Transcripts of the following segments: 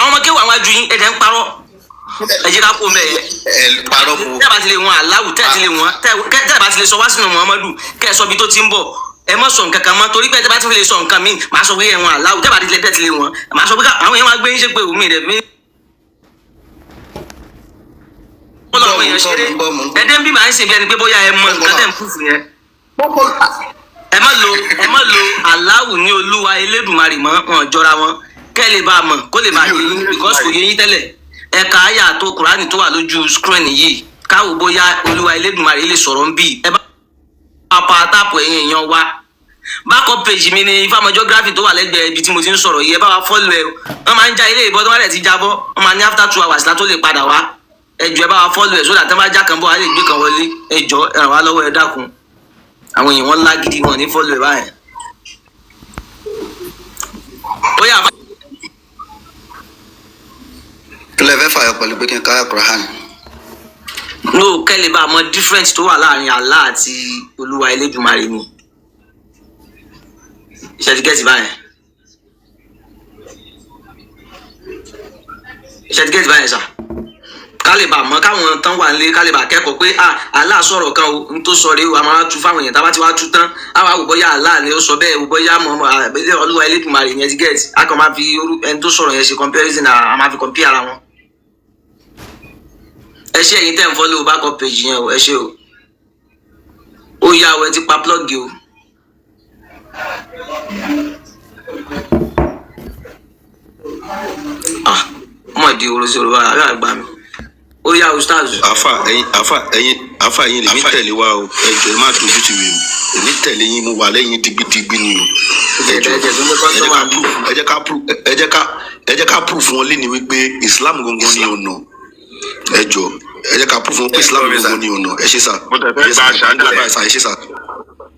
Àwọn ọmọ kéwù àwọn ajú yín, ẹ̀dẹ̀ ń parọ́. Ẹ jẹ́ ká kó mẹ́ ẹ̀. Ẹ parọ́ mo. Tẹ́ ẹ bá ti lè wọn aláwù, tẹ́ ẹ ti lè wọn, tẹ́ ẹ bá ti lè sọ wá sínú Muhammadu, kẹ́ ẹ sọ ibi tó ti ń bọ̀, ẹ má sọ nǹkan kan mọ́, torí pé tẹ́ bá ti fi lè sọ nǹkan míì, màá sọ pé ẹ wọn aláwù. Tẹ́ bá ti lè, tẹ́ ti lè wọn, màá sọ pé àwọn èèyàn wá gbé yín ṣe pé òmí rẹ̀ mí. Wọ́n lọ àwọn èèyàn ṣeré. Ẹdẹ ń bí màá ń ṣe bí ẹni pé bóyá ẹ mọ nǹkan tẹ́ ń púfù yẹn. Ẹ má lo aláwù ní Olúwa Elédùmarè mọ́, wọn jọra wọn. Kẹ́ ẹ lè bá a mọ̀, kó lè bá a yé yín, because kò yé yín tẹ́lẹ̀. Ẹ̀ka àyà tó Kùránì tó wà lójú screen yìí, káwọ bóyá Olúwa Elédùmarè lè sọ̀rọ̀ ń bì. Ẹ bá pa táàpù, ẹ̀yìn èèyàn wa. Backup page mi ni Ifámọ Geography tó wà lẹ́gbẹ̀ẹ́ ibi tí mo ti ń sọ̀rọ̀ yìí. Ẹ bá wa follow ẹ. Wọ́n máa ń já ilé ìbọn tó bá dẹ̀ ti jábọ́, wọ́n máa ní after 2 hours látó lè padà wá. Ẹ jọ̀ọ́, ẹ bá wa follow ẹ sódà tí wọ́n bá já kan bọ́, á lè gbé kan wọlé. Ẹ jọ̀ọ́, ẹ ràn wá lọ́wọ́, ẹ dákun. Àwọn èèyàn wọn lágídí, wọn ní follow ẹ báyẹn. Ó yá. Kí lẹ fẹ́ fàyọ pẹ̀lú pé kí n káyà Quran? No, kẹ́lẹ́ bá a mọ difference tó wà láàrin Allah àti Olúwa Elédùmarè ni. Ṣé ti get báyẹn? Ṣé ti get báyẹn sà? Ká lè bá a mọ, káwọn tán wà nílé, ká lè bá a kẹ́kọ̀ọ́ pé ah, Allah sọ̀rọ̀ kan o, n tó sọ rèé o. A máa tú fáwọn èèyàn. Tá a bá ti wá tú tán, á wá wò bóyá Allah ni ó sọ bẹ́ẹ̀, wò bóyá mọ̀ Olúwa Elédùmarè yẹn. Ti get? A kàn máa fi ẹni tó sọ̀rọ̀ yẹn ṣe comparison, a máa fi compare ara wọn. Ẹ ṣé, ẹ̀yin tẹ́ ń follow backup page yẹn o, ẹ ṣé o. Ó yá o, ẹ ti pa plug o. Ah, ọmọ ìdí oró sí oró báyìí, àbí àgbà mi. Ó yá o, stars. Àfà ẹ̀yin, àfà ẹ̀yin, àfà ẹ̀yin lèmi tẹ̀lé wa o. Ẹ jọ̀ọ́, ẹ má dojú tì mí o. Èmi tẹ̀lé yín, mo wà lẹ́yìn digbidigbi ni o. Ẹ jọ̀ọ́, ẹ jẹ́ tó ní ẹ jẹ́ ká customer. proof, ẹ jẹ́ ká proof fún wọn lé ní wípé Islam gangan ni ọ̀nà. Ẹ jọ̀ọ́, ẹ jẹ́ ká proof fún wọn pé Islam gangan ni ọ̀nà. Ẹ ṣé sà. Mo tẹ̀ fẹ́ Ẹ ṣé sà. gba ṣáádà. Ẹ ṣé sà, ẹ ṣé sà.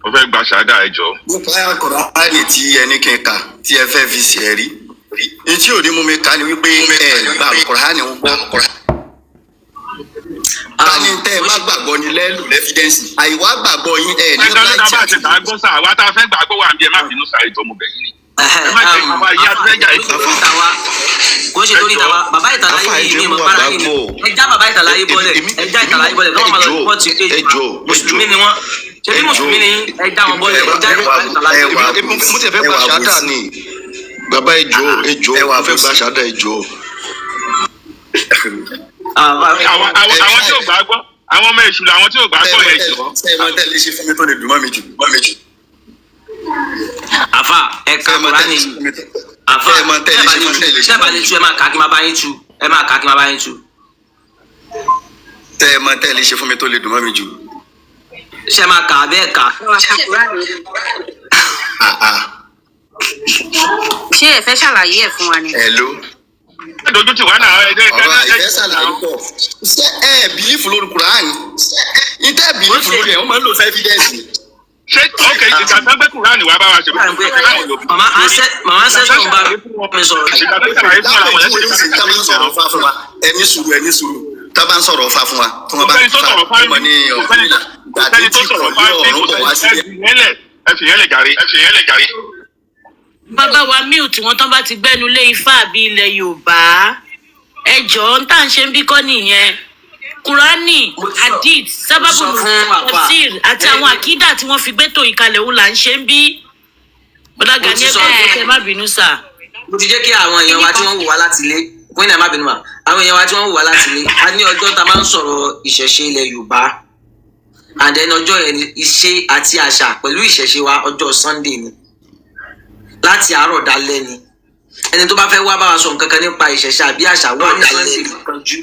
Mo fẹ́ gba ṣáádà, ẹ jọ̀ọ́. Mo káyà Quran tí ẹ ní kí n kà, tí ẹ fẹ́ fi ṣe ẹ̀rí. Ní tí ò ní mú mi ká ni wípé ẹ gba Quran ń gbọ́. Ká ní tẹ́ ẹ bá gbàgbọ́ ni lẹ́lù l'evidence. Àìwá gbàgbọ́ yín, ẹ ní Ẹ dáná tá a bá right. ṣe tà á gbọ́ sà, àwa tá a fẹ́ gbàgbọ́ wà ń bí. Ẹ má bínú sà, ìjọ mo bẹ̀ yín ni. Ẹ má jẹ́ àwa yìí àtúnfẹ́jà yìí. Kò ṣe torí tàwa, bàbá ìtàláyé Àfà, yìí ẹ ni jẹ́ mo mú bára yìí ni. àgbàgbọ́. Ẹ já bàbá ìtàláyé bọ́lẹ̀, ẹ já ìtàláyé bọ́lẹ̀, kí wọ́n máa lọ report page. Ẹ jọ̀ọ́, ẹ Mùsùlùmí ni wọ́n ṣe bí ẹ jọ̀ọ́. mùsùlùmí ni, ẹ já wọn bọ́lẹ̀, ẹ já ìtàláyé bọ́lẹ̀. Mo ti fẹ́ gba ṣáádà ni. Bàbá, ẹ jọ̀ọ́, ẹ jọ̀ọ́, mo fẹ́ gba ṣáádà, ẹ jọ̀ọ́. Àwọn tí ò gbàgbọ́, àwọn ọmọ èṣù làwọn tí ò gbàgbọ́ yẹn, jọ. Ṣé ẹ máa tẹ́lẹ̀ ṣe fún mi tó lè dùn mọ́ mi jù? Mọ́ mi jù. Àfà, ẹ ka Ṣé ẹ máa Kùránì tẹ́lẹ̀ ṣe yìí. fún mi tó? Àfà, Ṣé ẹ máa tẹ́lẹ̀ tẹ́ bá ṣe lè fún tú, tẹ́lẹ̀ ṣe tẹ́ bá fún lè mi? tú, ẹ máa kà kí n máa bá yín tú, ẹ máa kà kí n máa bá yín tú. Ṣé ẹ máa tẹ́lẹ̀ ṣe fún mi tó lè dùn mọ́ mi jù? Ṣé máa kà á bẹ́ẹ̀ kà? Ah ah. Ṣé ẹ fẹ́ ṣàlàyé ẹ̀ fún wa ni? Hello. Ẹ dojú tì wá náà, ẹ jẹ́ Ọ̀rọ̀ àìfẹ́ ṣàlàyé pọ̀. Ṣé ẹ believe lórí Quran? Ìtẹ́ believe lórí ẹ̀, wọ́n máa ń lò fún evidence. Ṣé ok, ìgbà tó gbé Kúránì wá bá wa ṣe bí Kúránì ló Màmá ancestor ń bá mi sọ̀rọ̀. Ìgbà tó ṣàlàyé fún àwọn Lápèjúwe yẹn ní sìn, tá a bá ń sọ̀rọ̀ fá fún wa, ẹ ní sùúrù, ẹ ní sùúrù. Tá a bá ń sọ̀rọ̀ fá fún wa, tí wọ́n bá Kò sẹ́ni tó fá sọ̀rọ̀ fá. wọ́n ní Kò sẹ́ni Ọ̀rúnmìlà kò sẹ́ni gbàdé tó tí sọ̀rọ̀ kò fá. ní ọ̀run bọ̀ wá Ẹ sílẹ̀. fi yẹn lẹ̀, ẹ fi yẹn lẹ̀ jàre, ẹ fi yẹn lẹ̀ jàre. Bàbá wa, mute wọn tán bá ti gbẹnu lé ifá àbí ilẹ̀ Yorùbá. Ẹ jọ̀ọ́, ń tà ń ṣe ń bí kọ́ nìyẹn. Kúránì, Mo ti hadith, sábàbù, sọ fún àpá. tafsir àti àwọn àkídà tí wọ́n fi gbé tó ìkalẹ̀ òun là ń ṣe ń bí. Bọ́dà Mo Gani, ti ẹ sọ. bẹ̀rẹ̀, ẹ má bínú sà. Mo ti jẹ́ kí àwọn èèyàn wa tí wọ́n wò wá láti ilé, queen, ẹ̀ má bínú mà, àwọn èèyàn wa tí wọ́n wò wá láti ilé, a ní ọjọ́ tá a máa ń sọ̀rọ̀ ìṣẹ̀ṣe ilẹ̀ Yorùbá, and then ọjọ́ yẹn ni ìṣe àti àṣà pẹ̀lú ìṣẹ̀ṣe wa. Ọjọ́ Sunday ni, láti àárọ̀ dalẹ́ ni. Ẹni tó bá fẹ́ wá bá wa sọ nǹkan kan nípa ìṣẹ̀ṣe àbí àṣà, wá ní Sunday kanjú.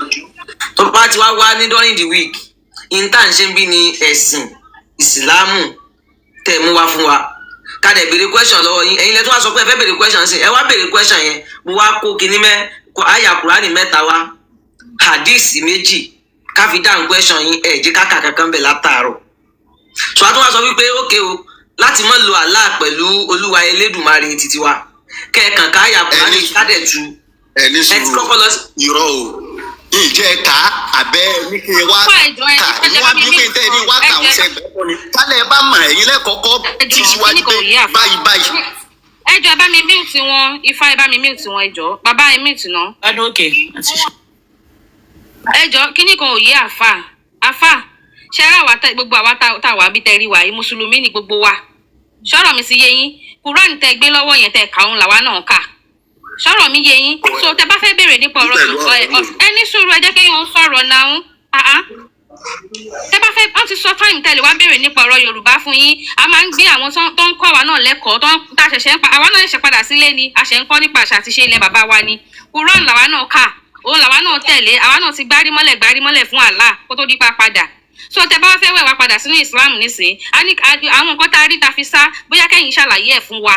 Tó bá ti wá wá ní during the week, in tá ń ṣe ń bí ni ẹ̀sìn Ìsìlámù tẹ̀ mú wá fún wa. Ká dẹ̀ béèrè question lọ́wọ́ yín. Ẹ̀yin lẹ tó wá sọ pé ẹ fẹ́ béèrè question sí, ẹ wá béèrè question yẹn. Mo wá kó kinní mẹ́ kó àyà Kùránì mẹ́ta wá, hadith méjì, ká fi dáhùn question yín. Ẹ̀ jẹ́ káka kankan bẹ̀ látàárọ̀. So a tún wá sọ wípé ókè o, láti má lo Allah pẹ̀lú Olúwa Elédùmarè títí wa, kẹ́ẹ̀kan ká àyà Kùránì, ká dẹ̀ tu. Ẹ ní Ẹ ti sùúrù. kọ́kọ́ lọ sí. Irọ́ o, ǹjẹ́ ká àbẹ́ ní kí n wá Fún ẹjọ́ ẹ kà ní wá bí pé tẹ́ ní wá kà ń sẹ́gbẹ́ kálẹ̀ bá mọ̀ ẹ̀yin lẹ́kọ̀ọ́kọ́ tí síwájú pé báyìí báyìí. Ẹ jọ̀ọ́, ẹ bá mi mute wọn. Ifá, ẹ bá mi mute wọn, ẹ jọ̀ọ́. Bàbá, ẹ mute náà. Adó òkè àti Ẹ jọ̀ọ́, kíní kan ò yé àfà. Àfà, ṣe ara wa gbogbo àwa tá wà bí tẹ rí wa yìí, mùsùlùmí ni gbogbo wa. Ṣọ́rọ̀ mi sì yé yín? Quran tẹ gbé lọ́wọ́ yẹn tẹ kà, òun làwa náà kà. Ṣọ́rọ̀ mi yé yín? So tẹ bá fẹ́ béèrè nípa ọ̀rọ̀ Pẹ̀lú ọ̀rọ̀ ẹ ní sùúrù, ẹ jẹ́ kí wọ́n sọ̀rọ̀ náà. Ah ah, tẹ bá fẹ́, wọ́n ti sọ time tẹ́lẹ̀ wá béèrè nípa ọ̀rọ̀ Yorùbá fún yín. A máa ń gbé àwọn tó ń kọ́ wa náà lẹ́kọ̀ọ́ tó ń tá a ṣẹ̀ṣẹ̀ ń pa àwa náà ṣẹ̀ṣẹ̀ padà sílé ni, a ṣẹ̀ ń kọ́ nípa àṣà àti ṣe ilẹ̀ bàbá wa ni. Quran làwa náà kà, òun làwa náà tẹ̀lé. Àwa náà ti gbárí mọ́lẹ̀, gbárí mọ́lẹ̀ fún Allah kó tó dípa padà. So tẹ bá wá fẹ́ wẹ̀ wá padà sínú Islam nísìn, a ní àwọn nǹkan tá a rí ta fi sá, bóyá kẹ́yìn ṣàlàyé ẹ̀ fún wa,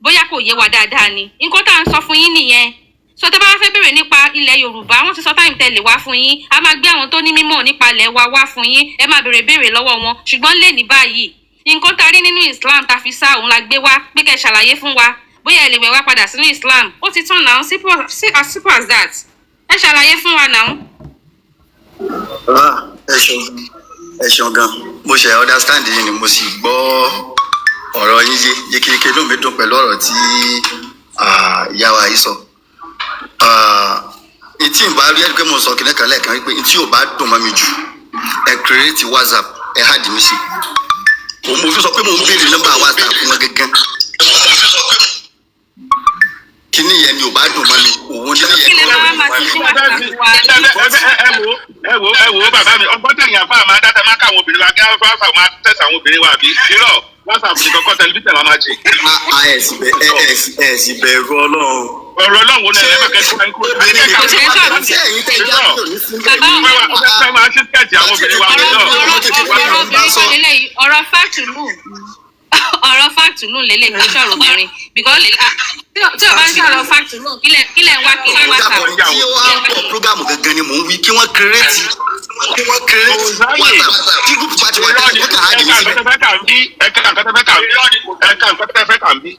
bóyá kò yé wa dáadáa ni. Nǹkan tá à ń sọ fún yín nìyẹn. So tẹ bá wá fẹ́ béèrè nípa ilẹ̀ Yorùbá, wọ́n ti sọ time tẹ̀lé wá fún yín. A máa gbé àwọn tó ní mímọ̀ nípa ilẹ̀ wa wá fún yín, ẹ máa béèrè béèrè lọ́wọ́ wọn. Ṣùgbọ́n lè ní báyìí, nǹkan tá a rí nínú Islam tá a fi sá, òun la gbé wá pé kẹ́ ẹ ṣàlàyé fún wa bóyá ẹ lè wẹ̀ wá padà sínú Islam. Ó ti tán náà, simple, as simple as that. Ẹ ṣàlàyé fún wa náà. Ah, ẹ ṣeun gan, ẹ ṣeun gan. Mo ṣe understand yín ni, mo sì gbọ́ ọ̀rọ̀ yín yé yékéyéké. Inú mi dùn pẹ̀lú ọ̀rọ̀ tí ìyá wa yìí sọ. Ìtí n bá rí ẹni pé mo sọ kìnìún kan lẹ́ẹ̀kan wípé ntí ò bá dùn mọ́ mi jù, ẹ create WhatsApp, ẹ add mi sí. Òun mo fi sọ pé mo ń béèrè nọ́mbà WhatsApp wọn gángan. Kíní yẹn ni ò bá dùn mọ́ mi, òun náà. Kí lè máa máa ti sí WhatsApp wa? Ẹ wo, ẹ wo, ẹ wo, bàbá mi, ọgbọ́n tẹ̀yìn àfa máa dá tẹ máa káwọn obìnrin wa kí wọ́n máa tẹ̀sí àwọn obìnrin wa àbí irọ́? WhatsApp nìkan kọ́, tẹlifíṣàn la máa ṣe. Ẹ sì bẹ̀rù Ọlọ́run. Ọ̀rọ̀ Ọlọ́run wo ni ẹ máa kẹ́kọ̀ọ́ ẹ kúrò? Kò ṣe é sọ̀rọ̀. Ṣé ẹ̀yin tẹ́ jáde ò ní sílẹ̀ Bàbá ní? Fẹ́ máa ṣe sketch àwọn obìnrin wa ọ̀rọ̀ náà. ọ̀rọ̀ ọ̀rọ̀ obìnrin kọ́ lélẹ́yìí, ọ̀rọ̀ fàtúlù, ọ̀rọ̀ fàtúlù lélẹ̀, kì í ṣọ̀rọ̀ obìnrin, because tí o bá ń sọ̀rọ̀ fàtúlù, kílẹ̀ ń wá kí ní WhatsApp? Tí ó wá pọ̀ program gangan ni mò ń wí, kí wọ́n create WhatsApp, tí group bá ti wà tẹ́lẹ̀, kó kà á dì mí Ẹ̀ka síbẹ̀. nǹkan tẹ́ fẹ́ kà ń bí, ẹ̀ka nǹkan tẹ́ fẹ́ kà ń bí, ẹ̀ka nǹkan tẹ́ fẹ́ kà ń bí.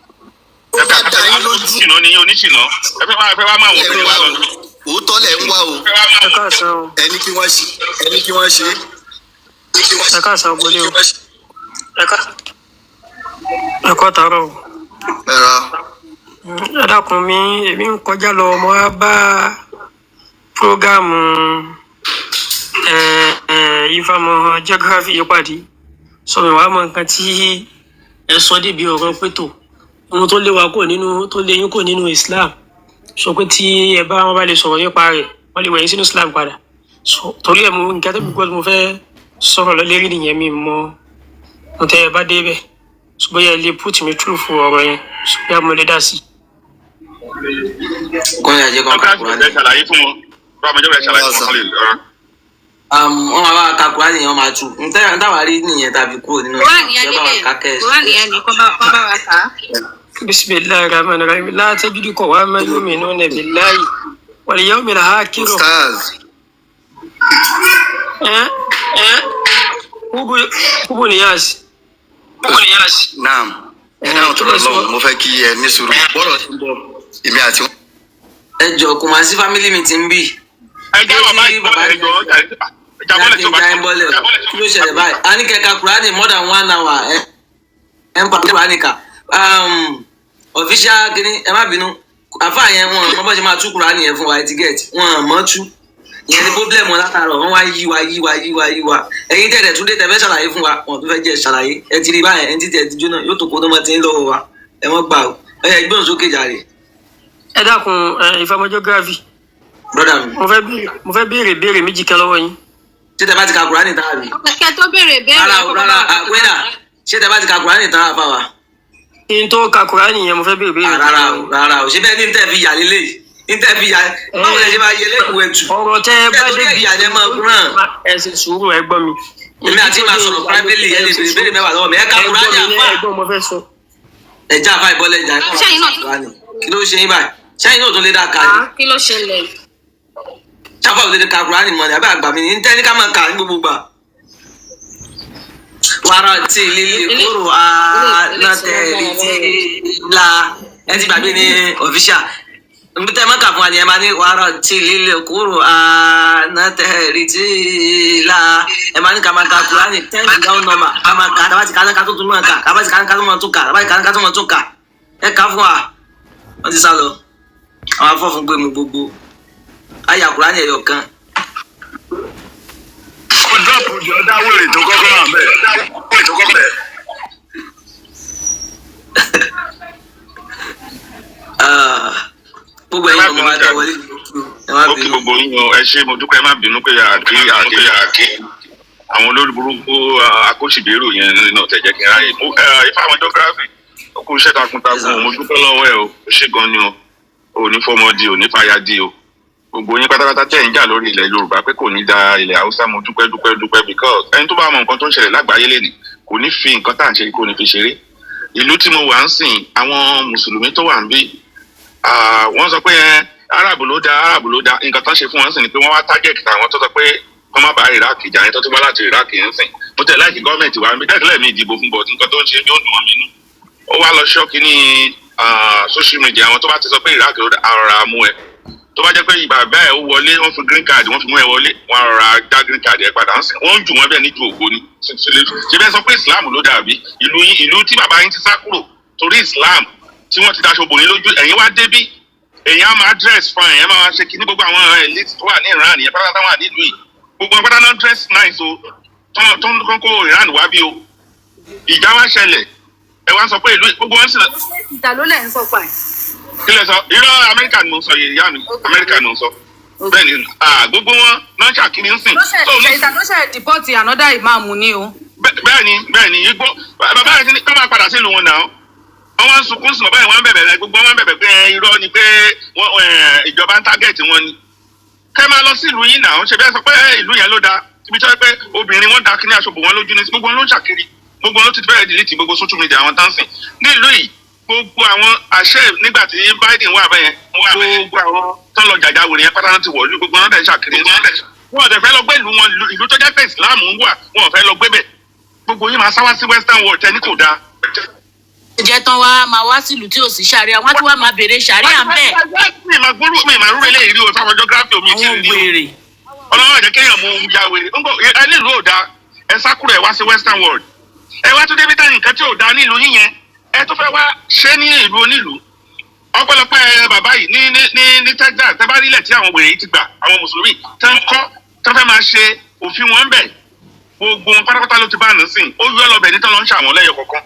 Ó bá dá yín lójú. Oníṣìnà ni yín, oníṣìnà. Ẹ fẹ́ wá máa wọ obìnrin wa lọ. Òótọ́ lẹ̀ ń wá o. Ẹ fẹ́ wá máa Ẹ wọ káàsán o. Ẹni kí wọ́n ṣe, ẹni kí wọ́n ṣe. Ẹ káàsán gbọdẹ o. Ẹ kọ́ tàárọ̀ o. Ẹ̀rọ. Ẹ dákun mi, èmi ń kọjá lọ, mo wá bá program ẹ ẹ Ifámọ geography yìí pàdé. Sọ mi wàá mọ nǹkan tí ẹ sọ débi ọ̀rọ̀ pẹ̀tọ̀ ohun tó lé wa kò nínú, tó lé yín kò nínú Islam, sọ pé tí ẹ bá wọn bá lè sọ̀rọ̀ nípa rẹ̀, wọ́n lè wẹ̀yìn sínú Islam padà. So torí ẹ̀ mo nǹkan tó bí gbọ́dọ̀ mo fẹ́ sọ̀rọ̀ lọ lérí nìyẹn. Mi mọ mo tẹ́ ẹ bá dé bẹ̀, so bóyá ẹ lè put me through fún ọ̀rọ̀ yẹn, so bóyá mo lè dá sí i. Kọ́ni àjẹ́ kan ka Ọ̀gá Kùránì. ẹ ṣàlàyé fún wọn. Bá ọmọdé bẹ ṣàlàyé fún wọn kọ́ lè lọ. Wọ́n máa bá wa ka Kùránì yẹn, wọ́n máa tú. Ntàwá rí nìyẹn tàbí kúrò nínú Quran yẹn Ìjọba wa lélẹ̀ ká kẹ́. Quran yẹn ni kọ́ bá wa kà á. بسم الله الرحمن الرحيم. لا تجد قواما يؤمنون بالله واليوم الآخر Stars. ẹ ẹ kúbù níyàs kúbù níyàs. Naam, ẹ dáhùn tó lọ lọ́hùn. Mo fẹ́ kí ẹ ní sùúrù bọ́rọ̀ tí ń bọ̀ èmi àti wọn. Ẹ jọ, kò máa sí family meeting bí. Ẹ jẹ́ bàbá ìgbọ́, ẹ jọ, ẹ jábọ́lẹ̀ tó bá Jáde bọ́lẹ̀, kí ló ṣẹlẹ̀ báyìí? A ní kẹ́ ka Kùránì more than one hour, ẹ ẹ ń pa Kùránì kà. Official kìíní, ẹ má bínú. Àfáà yẹn, wọn mọ bó ṣe máa tú Kùránì yẹn fún wa, ẹ ti get wọn mọ́ tú. Ìyẹn ni problem wọn látàárọ̀, wọn wá yí wa, yí wa, yí wa, yí wa. Ẹ̀yin tẹ̀lẹ̀ tún dé, tẹ̀fẹ́ ṣàlàyé fún wa, wọn tún fẹ́ jẹ́ ṣàlàyé. Ẹ ti rí báyẹn, ẹni títí ẹ ti jóná yóò tó kó tó mọ́ ti ń lọ́wọ́ wa. Ẹ mọ́ gbà o, ẹ yẹ gbóhùn sókè jàre. Ẹ dákun, ẹ Ifámọ geography. Brother mi. Mo fẹ́ béèrè béèrè méjì kan lọ́wọ́ yín. Ṣé tẹ bá ti ka Kùránì tán àbí? Kẹ́ tó béèrè béèrè. Rárá o, rárá, àwẹ́nà, ṣé tẹ bá ti ka Kùránì tán, àfa wa? Kí n tó ka Kùránì yẹn, mo fẹ́ béèrè béèrè. Rárá o, rárá o. Ṣé bẹ́ẹ̀ ní tẹ́ fi yà lélẹ̀ yìí, ní tẹ́ fi yà, báwo lẹ ṣe máa yẹ lẹ́kùn ẹ̀tù? Ọ̀rọ̀ tẹ́ ẹ bá Tẹ́ torí débi ẹ̀yà lẹ máa kúrán. Ẹ ṣe sùúrù, ẹ gbọ́ mi. Èmi àti máa sọ̀rọ̀ privately, ẹ lè béèrè béèrè mẹ́wàá lọ́wọ́ mi. Ẹ ka Ẹ gbọ́ Kùránì, mi, àfa. ẹ gbọ́ mo fẹ́ sọ. Ẹ já àfa ìbọ́lẹ̀ jà, ẹ ka Ṣẹ́yìn náà- Kùránì. Kí ló ṣe yín báyìí? Ṣẹ́yìn náà tún lè dá ka ni? Kí ló ṣẹlẹ̀? Ṣáfà ò lè ka Kùránì mọ́ ni àbẹ́ àgbà mi ní tẹ́ ní ká máa kà ní gbogbo gbà. Wàrà tí lílé kúrò á nátẹ̀lì tí la ẹ ti gbàgbé ní official nbí tẹ́ mọ́kà fún wa ni ẹ máa ní wàrà tí lílé kúrò á nátẹ̀lì tí la. Ẹ máa ní ká máa ka Kùránì 10 down number, ká máa kà, tá bá ti ká ká tó tún máa kà, tá bá ti ká ká tó máa tún kà, tá bá ti ká ká tó máa tún kà. Ẹ kà fún wa. Wọ́n ti sá lọ. Àwọn afọ́fun gbé mu gbogbo àyà Kùránì ẹ̀yọ̀ kan. Ó drop the other wèrè tó kọ́kọ́ wà bẹ́ẹ̀. Wèrè tó kọ́kọ́ bẹ́ẹ̀. Ah, gbogbo Ẹ ẹ̀yin má ọmọ bínú wa jàre. tẹ wọlé, ẹ má Ó kí bínú. gbogbo yín o, ẹ ṣé, mo dúpẹ́. Ẹ má bínú pé àkí àkí àkí àwọn olórí burúkú akóṣìbérò yẹn nínú ọ̀tẹ̀ jẹ́ kí n ráyè. Ifá àwọn geography, ó kú iṣẹ́ takuntakun, mo dúpẹ́ lọ́wọ́ ẹ o, ó ṣe gan ni o, ò ní fọmọ di, ò ní fàyà di o. Gbogbo yín pátápátá tẹ̀ ń jà lórí ilẹ̀ Yorùbá pé kò ní da ilẹ̀ Haúsá, mo dúpẹ́ dúpẹ́ dúpẹ́, because ẹni tó bá mọ nǹkan tó ń ṣẹlẹ̀ lágbàáyé lẹ́nìí kò ní fi nǹkan tá à ń ṣe, kò ní fi ṣeré. Ìlú tí mo wà ń sìn, àwọn mùsùlùmí tó wà ń bí, wọ́n sọ pé ẹ Arab ló da, Arab ló da. Nǹkan tó ń ṣe fún wọn sì ni pé wọ́n wá target àwọn tó sọ pé kọ́ má bàa Iraq jà yẹn, tó tún wá láti Iraq yẹn sìn. Mo tẹ̀ láìkí gọ́ọ̀mẹ̀ntì wa níbi tẹ́lẹ̀ mi ìdìbò fún, but nǹkan tó ń ṣe yóò dùn mọ́ mi nú. Ó wá lọ ṣọ́ọ̀kì ní social media, àwọn tó bá ti sọ pé Iraq ló da, àrọ̀rà mú ẹ. Tó bá jẹ́ pé bàbá ẹ̀ ó wọlé, wọ́n fi green card, wọ́n fi mú ẹ wọlé, wọ́n rọra dá green card ẹ padà ń sìn. Wọ́n ń jù wọ́n bẹ́ẹ̀ ní ju ògo ni. Ṣe bẹ́ẹ̀ sọ pé Islam ló dàbí ìlú yín, ìlú tí bàbá yín ti sá kúrò torí Islam, tí wọ́n ti daṣọ bò yín lójú, ẹ̀yin wá débí, èyàn á máa dress fine, èyàn máa ṣe kíní. Gbogbo àwọn elite tó wà ní Iran yẹn pátá wà nílùú yìí, gbogbo wọn pátá náà dress nice o. Tó ń kó Iran wá bí o, ìjà wá ṣẹlẹ̀, ẹ wá sọ pé ìlú gbogbo wọn sì Ìta ló lẹ̀ ń sọ pa ẹ̀. Kí lẹ sọ? Irọ́, Amẹ́ríkà ni mo sọ yìí, ìyá mi, Amẹ́ríkà ni mo sọ. Bẹ́ẹ̀ ni, gbogbo wọn náà ṣàkíní ń sìn. Ló ṣe So, ní- ìta ló ṣe deport another imam ni o. Bẹ́ẹ̀ ni igbó bàbá yẹn ti ní kọ́ máa padà sílùú wọn náà. Wọ́n wá ń sunkún sùn, bàbá yẹn wọ́n ń bẹ̀bẹ̀ rẹ, gbogbo wọn ń bẹ̀bẹ̀ pé irọ́ ni pé wọ́n ìjọba ń target wọn ni. Kẹ́ máa lọ sí ìlú yín náà. Ṣe bẹ́ẹ̀ sọ pé ìlú yẹn ló dáa, ibi tí wọ́n pé obìnrin wọn da kíní aṣọ bò wọ́n lójú ní, gbogbo wọn ló ń ṣàkiri, gbogbo wọn ló ti bẹ̀rẹ̀ delete gbogbo social media àwọn táǹsìn ní ìlú yìí. Gbogbo àwọn àṣẹ nígbà tí Biden wà bẹ́yẹn, gbogbo àwọn tó ń lọ jàjà wèrè yẹn pátá náà ti wọ̀lú, gbogbo wọn dẹ̀ ń ṣàkiri. Wọn ò dẹ̀ fẹ́ lọ gbé ìlú wọn, ìlú tó jẹ́ pé Islam ń wà, wọn ò fẹ́ lọ gbé bẹ̀. Gbogbo yín máa sá wá sí western world, tẹ ní kò dáa. Jẹ́ tán wá máa wá sílùú tí ò sí ṣàríà, wọ́n á tún wá máa béèrè ṣàríà ń bẹ̀. Mi máa rúre léyìí rí o, fáwọn geography omi tí Àwọn rí o. wèrè. Ọlọ́run àjẹ́ kéèyàn mú ya wèrè ń bọ̀. Ẹ nílùú ò dáa, ẹ sá kúrò, ẹ wá sí western world. Ẹ wá tún débi táyì, nǹkan tí ò dáa nílùú yín yẹn, ẹ tó fẹ́ wá ṣé ní ìlú onílùú. Ọpẹ́lọpẹ́ ẹ bàbá yìí ní Texas, tẹ́ bá rí ilẹ̀ tí àwọn wèrè yìí ti gbà, àwọn mùsùlùmí tẹ́ ń kọ́, tẹ́ fẹ́ máa ṣe òfin wọn bẹ̀, gbogbo wọn pátápátá ló ti bá nísìn. Ó yọ lọbẹ ní tọ́lọ́ ń ṣàwọn lẹ́yọ kọ̀ọ̀kan,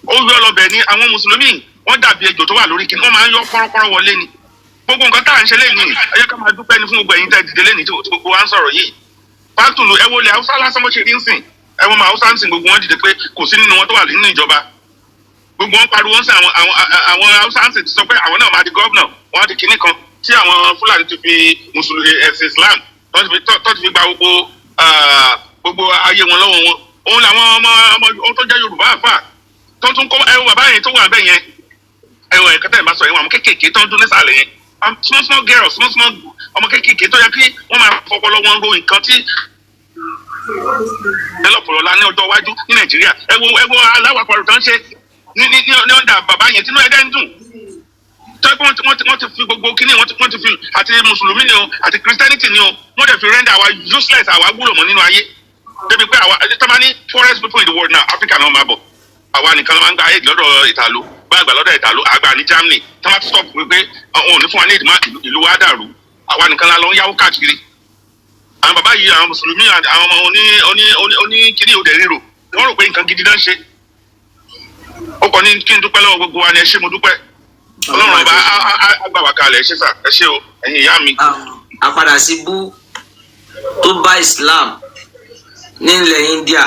ó yọ lọbẹ ní. Àwọn mùsùlùmí wọ́n dàbí ejò tó wà lórí kí wọ́n máa ń yọ kọ́rọ́kọ́rọ́ wọlé ni. Gbogbo nǹkan tá à ń ṣe lẹ́yìn, ẹ jẹ́ ká máa dúpẹ́ ní fún gbogbo ẹ̀yin tẹ́ dìde lẹ́yìn tí gbogbo wa ń sọ̀rọ̀ yìí. Pátùlù, ẹ wọlé Haúsá lásán bó ṣe rí ń sìn, ẹ wọ́n máa Haúsá ń sìn, gbogbo wọn dìde pé kò sí nínú wọn tó wà nínú ìjọba. Gbogbo wọn pariwo ń sìn. Àwọn Haúsá ń sìn ti sọ pé àwọn náà máa di governor, wọn á di kinní kan, tí àwọn Fúlàní ti fi mùsùlùmí ẹ̀sìn Islam tó ti fi gba gbogbo ayé wọn lọ́wọ́ wọn. Òun làwọn ọmọ ohun tó jẹ́ Yorùbá àfà tó tún kọ́. Ẹ wo bàbá yẹn tó wà bẹ́ẹ̀ yẹn, ẹ wọ ẹ̀ka tẹ̀ ń bá sọ yẹn, wọn àwọn kéékèèké tó ń dún nísàlẹ̀ yẹn, small small girls, small small ọmọ kéékèèké tó yẹ kí wọ́n máa fọpọlọ wọn ro nǹkan tí ẹlọ́pọ̀lọ́ la ní ọjọ́ iwájú ní Nàìjíríà. Ẹ wo aláwọ̀ àpàrọ̀ tó ń ṣe ní ọ̀dà bàbá yẹn, tínú ẹ̀dẹ́ ń dùn tó pé wọ́n ti fi gbogbo kíní, wọ́n ti fi àti mùsùlùmí ni o àti Christianity ni o, wọ́n dẹ̀ fi render àwa useless, àwa wúlò mọ́ nínú ayé, débi pé àwa tó máa ní poorest people in the world now, Africa náà máa bọ̀. Àwa nìkan ló máa ń gba aid lọ́dọ̀ Ìtàló, bá àgbà lọ́dọ̀ Ìtàló, àgbà ní Germany. Tó máa stop wípé àwọn ò ní fún wa ní ìdìmọ́, ìlú wa dàrú. Àwa nìkan la lọ ń yáwó káàkiri. Àwọn bàbá yìí, àwọn mùsùlùmí, àwọn ọmọ oní kíní òde ríro, wọ́n rò pé nǹkan gidi náà ń ṣe. Ó kàn ní kí n dúpẹ́ lọ́wọ́ gbogbo wa ni. Ẹ ṣé, mo dúpẹ́. Ọlọ́run ọba á gbà wá kalẹ̀. Ẹ ṣé sà, ẹ ṣé o, ẹ̀yin ìyá mi. Àpadà sí bú tó bá Islam nílẹ̀ India,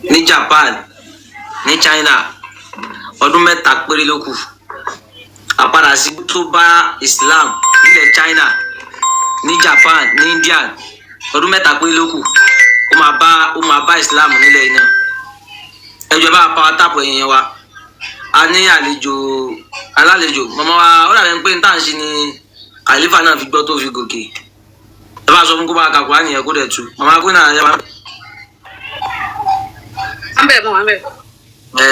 ní Japan, ní China, ọdún 3 péré ló kù. Àpadà sí bú tó bá Islam nílẹ̀ China, ní Japan, ní India, ọdún 3 péré ló kù, ó máa bá Islam nílẹ̀ yìí náà. Ẹ jọ̀ọ́, bá power tap. Ẹ̀yìn wa, a ní àlejò, alálejò màmá wa. Ó dàbí pé n tá à ń ṣe ni àlífà náà fi gbọ́ tó fi gòkè. Ẹ bá sọ fún kó bá ka Kùránì yẹn kó dẹ̀ tu màmá kó náà ẹ bá. À ń bẹ̀ mọ́, à ń bẹ̀.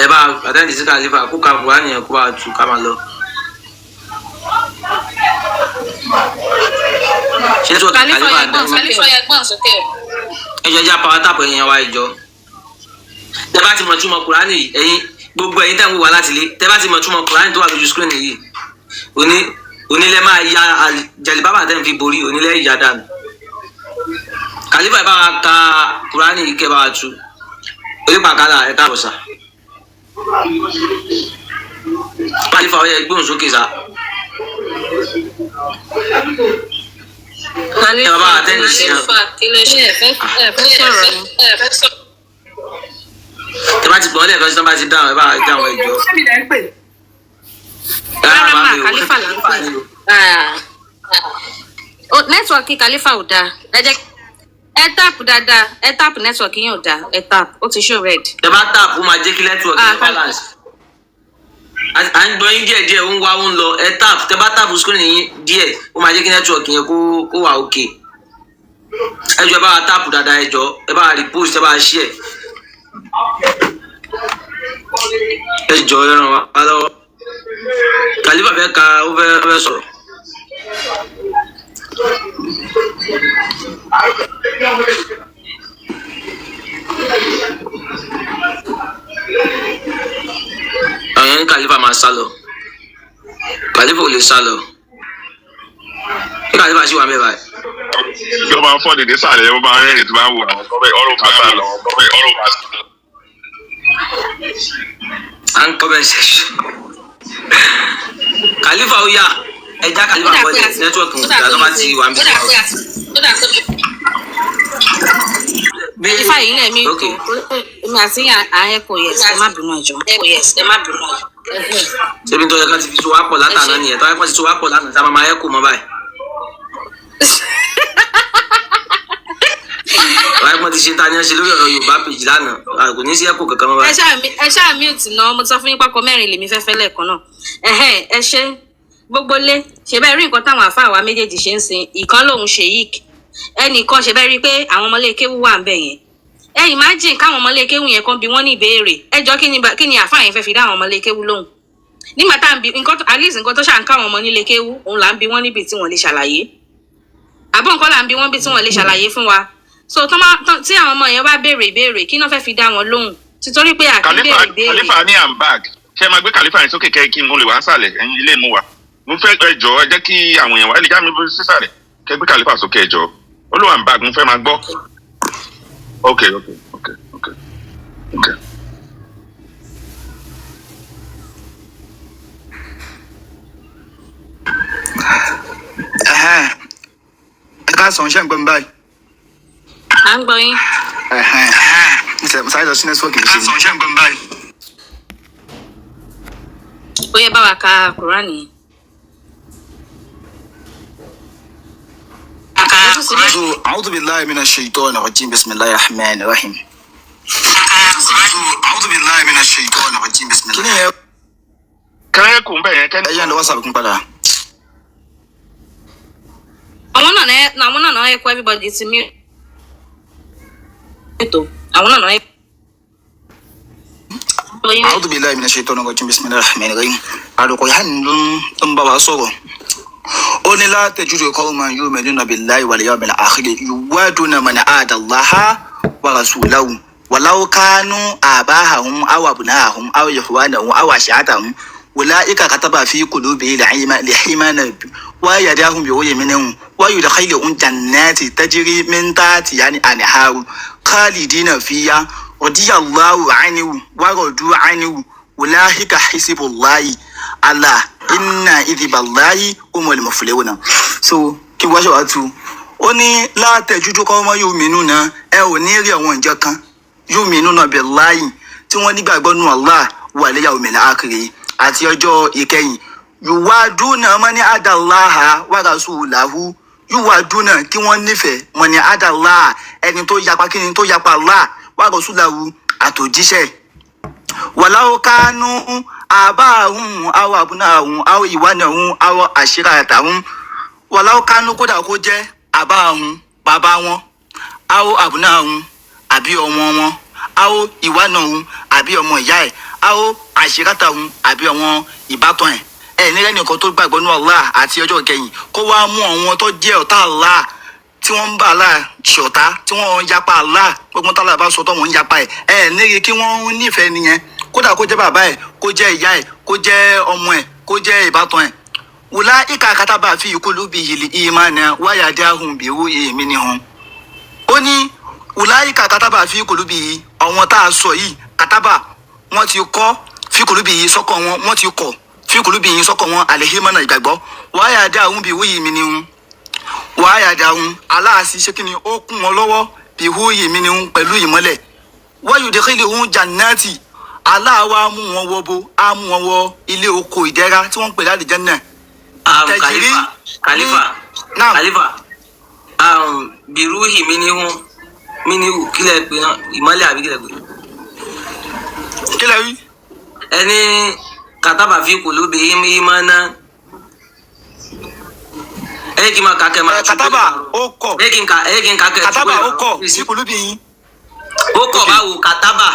Ẹ bá attend sí kàlífà kó ka Kùránì yẹn, kó bá tu, ká máa lọ. Ṣé tó Kàlífà kàlífà yẹn gbọ́n, dání? Kàlífà yẹn gbọ́n sókè. Ẹ jọ̀ọ́, já power tap. Ẹ̀yin wa ìjọ, tẹ bá ti mọ̀ túmọ̀ Kùránì yìí, ẹ̀yin Gbogbo ẹ̀yin tẹ́ ń wò wá láti ilé, tẹ́ bá ti mọ̀ túmọ̀ Kùránì tó wà lójú screen yìí, òní onílẹ̀ máa ya jẹ̀lìbábà tẹ́ ń fi borí onílẹ̀ ìyá dànù. Kàlífà, ẹ bá wa ka Kùránì yìí, kẹ́ bá wa tú. Onípàkálà, ẹ káàbọ̀ sà. Kàlífà, ó yẹ gbóhùn sókè sà. Ẹ bá wa tẹ́lẹ̀ sí náà. Kí ló ṣe? Ẹ fẹ́ sọ̀rọ̀ ni. Tẹ́ bá ti gbọ́n lẹ́ẹ̀kan sí, tán bá ti dáhùn, ẹ bá wa dáhùn, ẹ jọ̀ọ́. Ṣé mi lẹ́ ń pè? Rárá mà, Khalifa là ń pè. Network Khalifa ò dáa. Ẹ jẹ́ ẹ tap dáadáa, ẹ tap. Network yín ò dáa, ẹ tap, ó ti show red. Tẹ́ bá tap, ó máa jẹ́ kí network Ah, yẹn balance. À ń gbọ́ yín díẹ̀ díẹ̀, ó ń wá, ó ń lọ. Ẹ tap. Tẹ́ bá tap screen yín díẹ̀, ó máa jẹ́ kí network yẹn kó wà okay. Ẹ jọ̀ọ́, ẹ bá wa tap dáadáa. Ẹ jọ̀ọ́, ẹ bá wa repost, ẹ bá wa share. Ẹ jọ̀ọ́, ẹ ràn wá lọ́wọ́. Kàlífà fẹ́ ka, ó fẹ́ sọ̀rọ̀. Àwọn yẹn ní Kàlífà máa sá lọ. Kàlífà ò lè sá lọ. Ṣé Kàlífà ṣì wà mẹ́bàá? Tí ó máa ń fọ́ dèdè sàlẹ̀, ó máa ń rẹ́rìn tí máa ń wò àwọn ọ̀rọ̀ ọ̀rọ̀ máa sá lọ, ọ̀rọ̀ máa sá lọ. À ń comment section. Kàlífà, ó yá, ẹ já Kàlífà bọ́lẹ̀. Network ń gbà tó bá ti wà ń Ó dà pé ó dà pé bí. Khalifa yìí náà mi Ok. kò èmi àti yín à ń ẹ̀kọ́. Yes, ẹ má bínú, ẹjọ́. Yes, ẹ má bínú. Ṣébi tó yẹ ká ti fi so wá pọ̀ látàná nìyẹn? Tó yẹ kó ti so wá pọ̀ látàná, tá a máa máa ẹ́kù mọ́ báyìí. Wáyé pọ́n ti ṣe ta ni ẹ ṣe lórí ọ̀rọ̀ Yorùbá page lánàá, a kò ní sí ẹ̀kọ́ kankan mọ́ Ẹ báyìí. ṣáà mute náà. Mo sọ fún yín pákó mẹ́rin lèmi fẹ́ fẹ́ lẹ́ẹ̀kan náà. Ẹ̀hẹ́n, ẹ ṣe gbogbo lé. Ṣe bẹ́ẹ̀ rí nǹkan táwọn àfáà wa méjèèjì ṣe ń sin ìkan lòun sheik ẹnìkan? Ṣe bẹ́ẹ̀ rí i pé àwọn ọmọlé kéwú wà ń bẹ̀ yẹn? Ẹ imagine káwọn ọmọlé kéwú yẹn kan bí wọ́n ní ìbéèrè. Ẹ jọ, kí ni àfáà yẹn fẹ́ fi dá àwọn ọmọlé kéwú lóhùn nígbà tá à ń bi nǹkan at least nǹkan tó ṣà ń káwọn ọmọ nílé kéwú òun là ń bi wọ́n níbi tí wọ́n lè ṣàlàyé, àbọ̀ nǹkan là ń bi wọ́n bí tí wọ́n lè ṣàlàyé fún wa. So tí àwọn ọmọ yẹn bá béèrè ìbéèrè, kí náà fẹ́ fi dá wọn lóhùn? Títorí pé àkí Kàlífà, béèrè ìbéèrè. Kàlífà ní I'm back. Ṣé ẹ máa gbé Kàlífà yẹn sókè kẹ́ kí n lè wá sàlẹ̀? Ẹ̀yin ilé mu wa, mo fẹ́, ẹ jọ̀ọ́, ẹ jẹ́ kí àwọn èèyàn wá. Ẹ lè já mi bó sísàlẹ̀ kẹ́ gbé Kàlífà sókè. Ẹ jọ̀ọ́, ó ló I'm back, mo fẹ́ máa gbọ́. Ok. Ẹ̀hẹ́n. Ẹ káàsán, ṣé ń gbọ́ mi báyìí? À ń gbọ́ yín. Ẹ̀hẹ́n. Mo sáré lọ sí network mi ṣe. Káàsán, ṣé ń gbọ́ mi báyìí? Ó yẹ bá wa ka Kúránì yẹn. So, أعوذ بالله من الشيطان الرجيم، بسم الله الرحمن الرحيم. أعوذ بالله من الشيطان الرجيم، بسم الله. Kí ni ẹ Kẹ́rẹ́ kù ń bẹ̀ yẹn kẹ́ni. Ẹ yẹn lọ WhatsApp kún padà. Àwọn náà ẹ kó everybody ti mute o, àwọn náà ẹ. أعوذ بالله من الشيطان الرجيم، بسم الله الرحمن الرحيم. Al-Qur'an ló ń bá wa sọ̀rọ̀. Ó ní لا تجد قوما يؤمنون بالله واليوم الآخر يوادون من عاد الله ورسوله ولو كانوا آباءهم أو أبناءهم أو إخوانهم أو عشيرتهم أولئك كتب في قلوبهم الإيمان وأيدهم بروح منه ويدخلهم جنات تجري من تحتها الأنهار خالدين فيها رضي الله عنه ورضوا عنه أولئك حزب الله ألا إن حزب الله هم المفلحون. So kí wọ́n ṣe wá tu, ó ní لا تجد قوما يؤمنون, ẹ ò ní rí àwọn ìjọ kan, يؤمنون بالله, tí wọ́n nígbàgbọ́ nù Allah, واليوم الآخر, àti ọjọ́ ìkẹyìn, يوادون من حاد الله ورسوله, يوادون, kí wọ́n nífẹ̀ẹ́, من حاد الله, ẹni tó yapa, kí ni tó yapa Allah, ورسوله, àtòjíṣẹ́, ولو كانوا آباءهم أو أبناءهم أو إخوانهم أو عشيرتهم. ولو كانوا, kódà kó jẹ́, آباءهم, bàbá wọn, أو أبناءهم, àbí ọmọ wọn, أو إخوانهم, àbí ọmọ ìyá ẹ̀, أو عشيرتهم, àbí ọmọ ìbátan ẹ̀. Ẹ̀ nílẹ̀ nìkan tó gbàgbọ́ ní Allah àti ọjọ́ ìkẹyìn kó wá mú àwọn tó jẹ́ ọ̀tá Allah, tí wọ́n ń bá Allah ṣọ̀tá, tí wọ́n ń yapa Allah, gbogbo tá Allah bá sọ tó wọ́n ń yapa ẹ̀, ẹ̀ nírí kí wọ́n nífẹ̀ẹ́ nìyẹn. Kódà kó jẹ́ bàbá ẹ̀, kó jẹ́ ìyá ẹ̀, kó jẹ́ ọmọ ẹ̀, kó jẹ́ ìbátan ẹ̀. Wùlá ìka kataba fi ìkúlù bí yìlì ìmánà wáyà dáhùn bí wú èmi ni hàn. Ó ní wùlá ìka kataba fi ìkúlù bí yìí, àwọn tá a sọ yìí, kataba wọ́n ti kọ́ fi ìkúlù bí yìí sọ́kọ̀ wọn, wọ́n ti kọ̀ fi ìkúlù bí yìí sọ́kọ̀ wọn àlehímánà ìgbàgbọ́, wáyà dáhùn bí wú èmi ni hàn, wáyà dáhùn aláàsì ṣé kí ni ó kún wọn lọ́wọ́ bí wú èmi ni hàn pẹ̀lú ìmọ́lẹ̀, wáyù dèkìlì hùn jannati, aláwa mú wọn wọ bo, á mú wọn wọ ilé oko ìdẹ̀ra tí wọ́n ń pè lálìjánnà. Tẹ̀jìrí Khalifa, Khalifa. Naam. Khalifa, biruhi minihu minihu, kílẹ̀ pé náà, ìmọ́lẹ̀ àbí kílẹ̀ pé? Kí lẹ wí? Ẹni kataba fi qulubihim imana, ẹ kí n máa kà kẹ́ máa Ẹ, kataba ó kọ. Ẹ kí n kà, ẹ kí n kà kẹ́. Kataba ó kọ sí kùlùbí yín. Ó kọ̀ báwo kataba?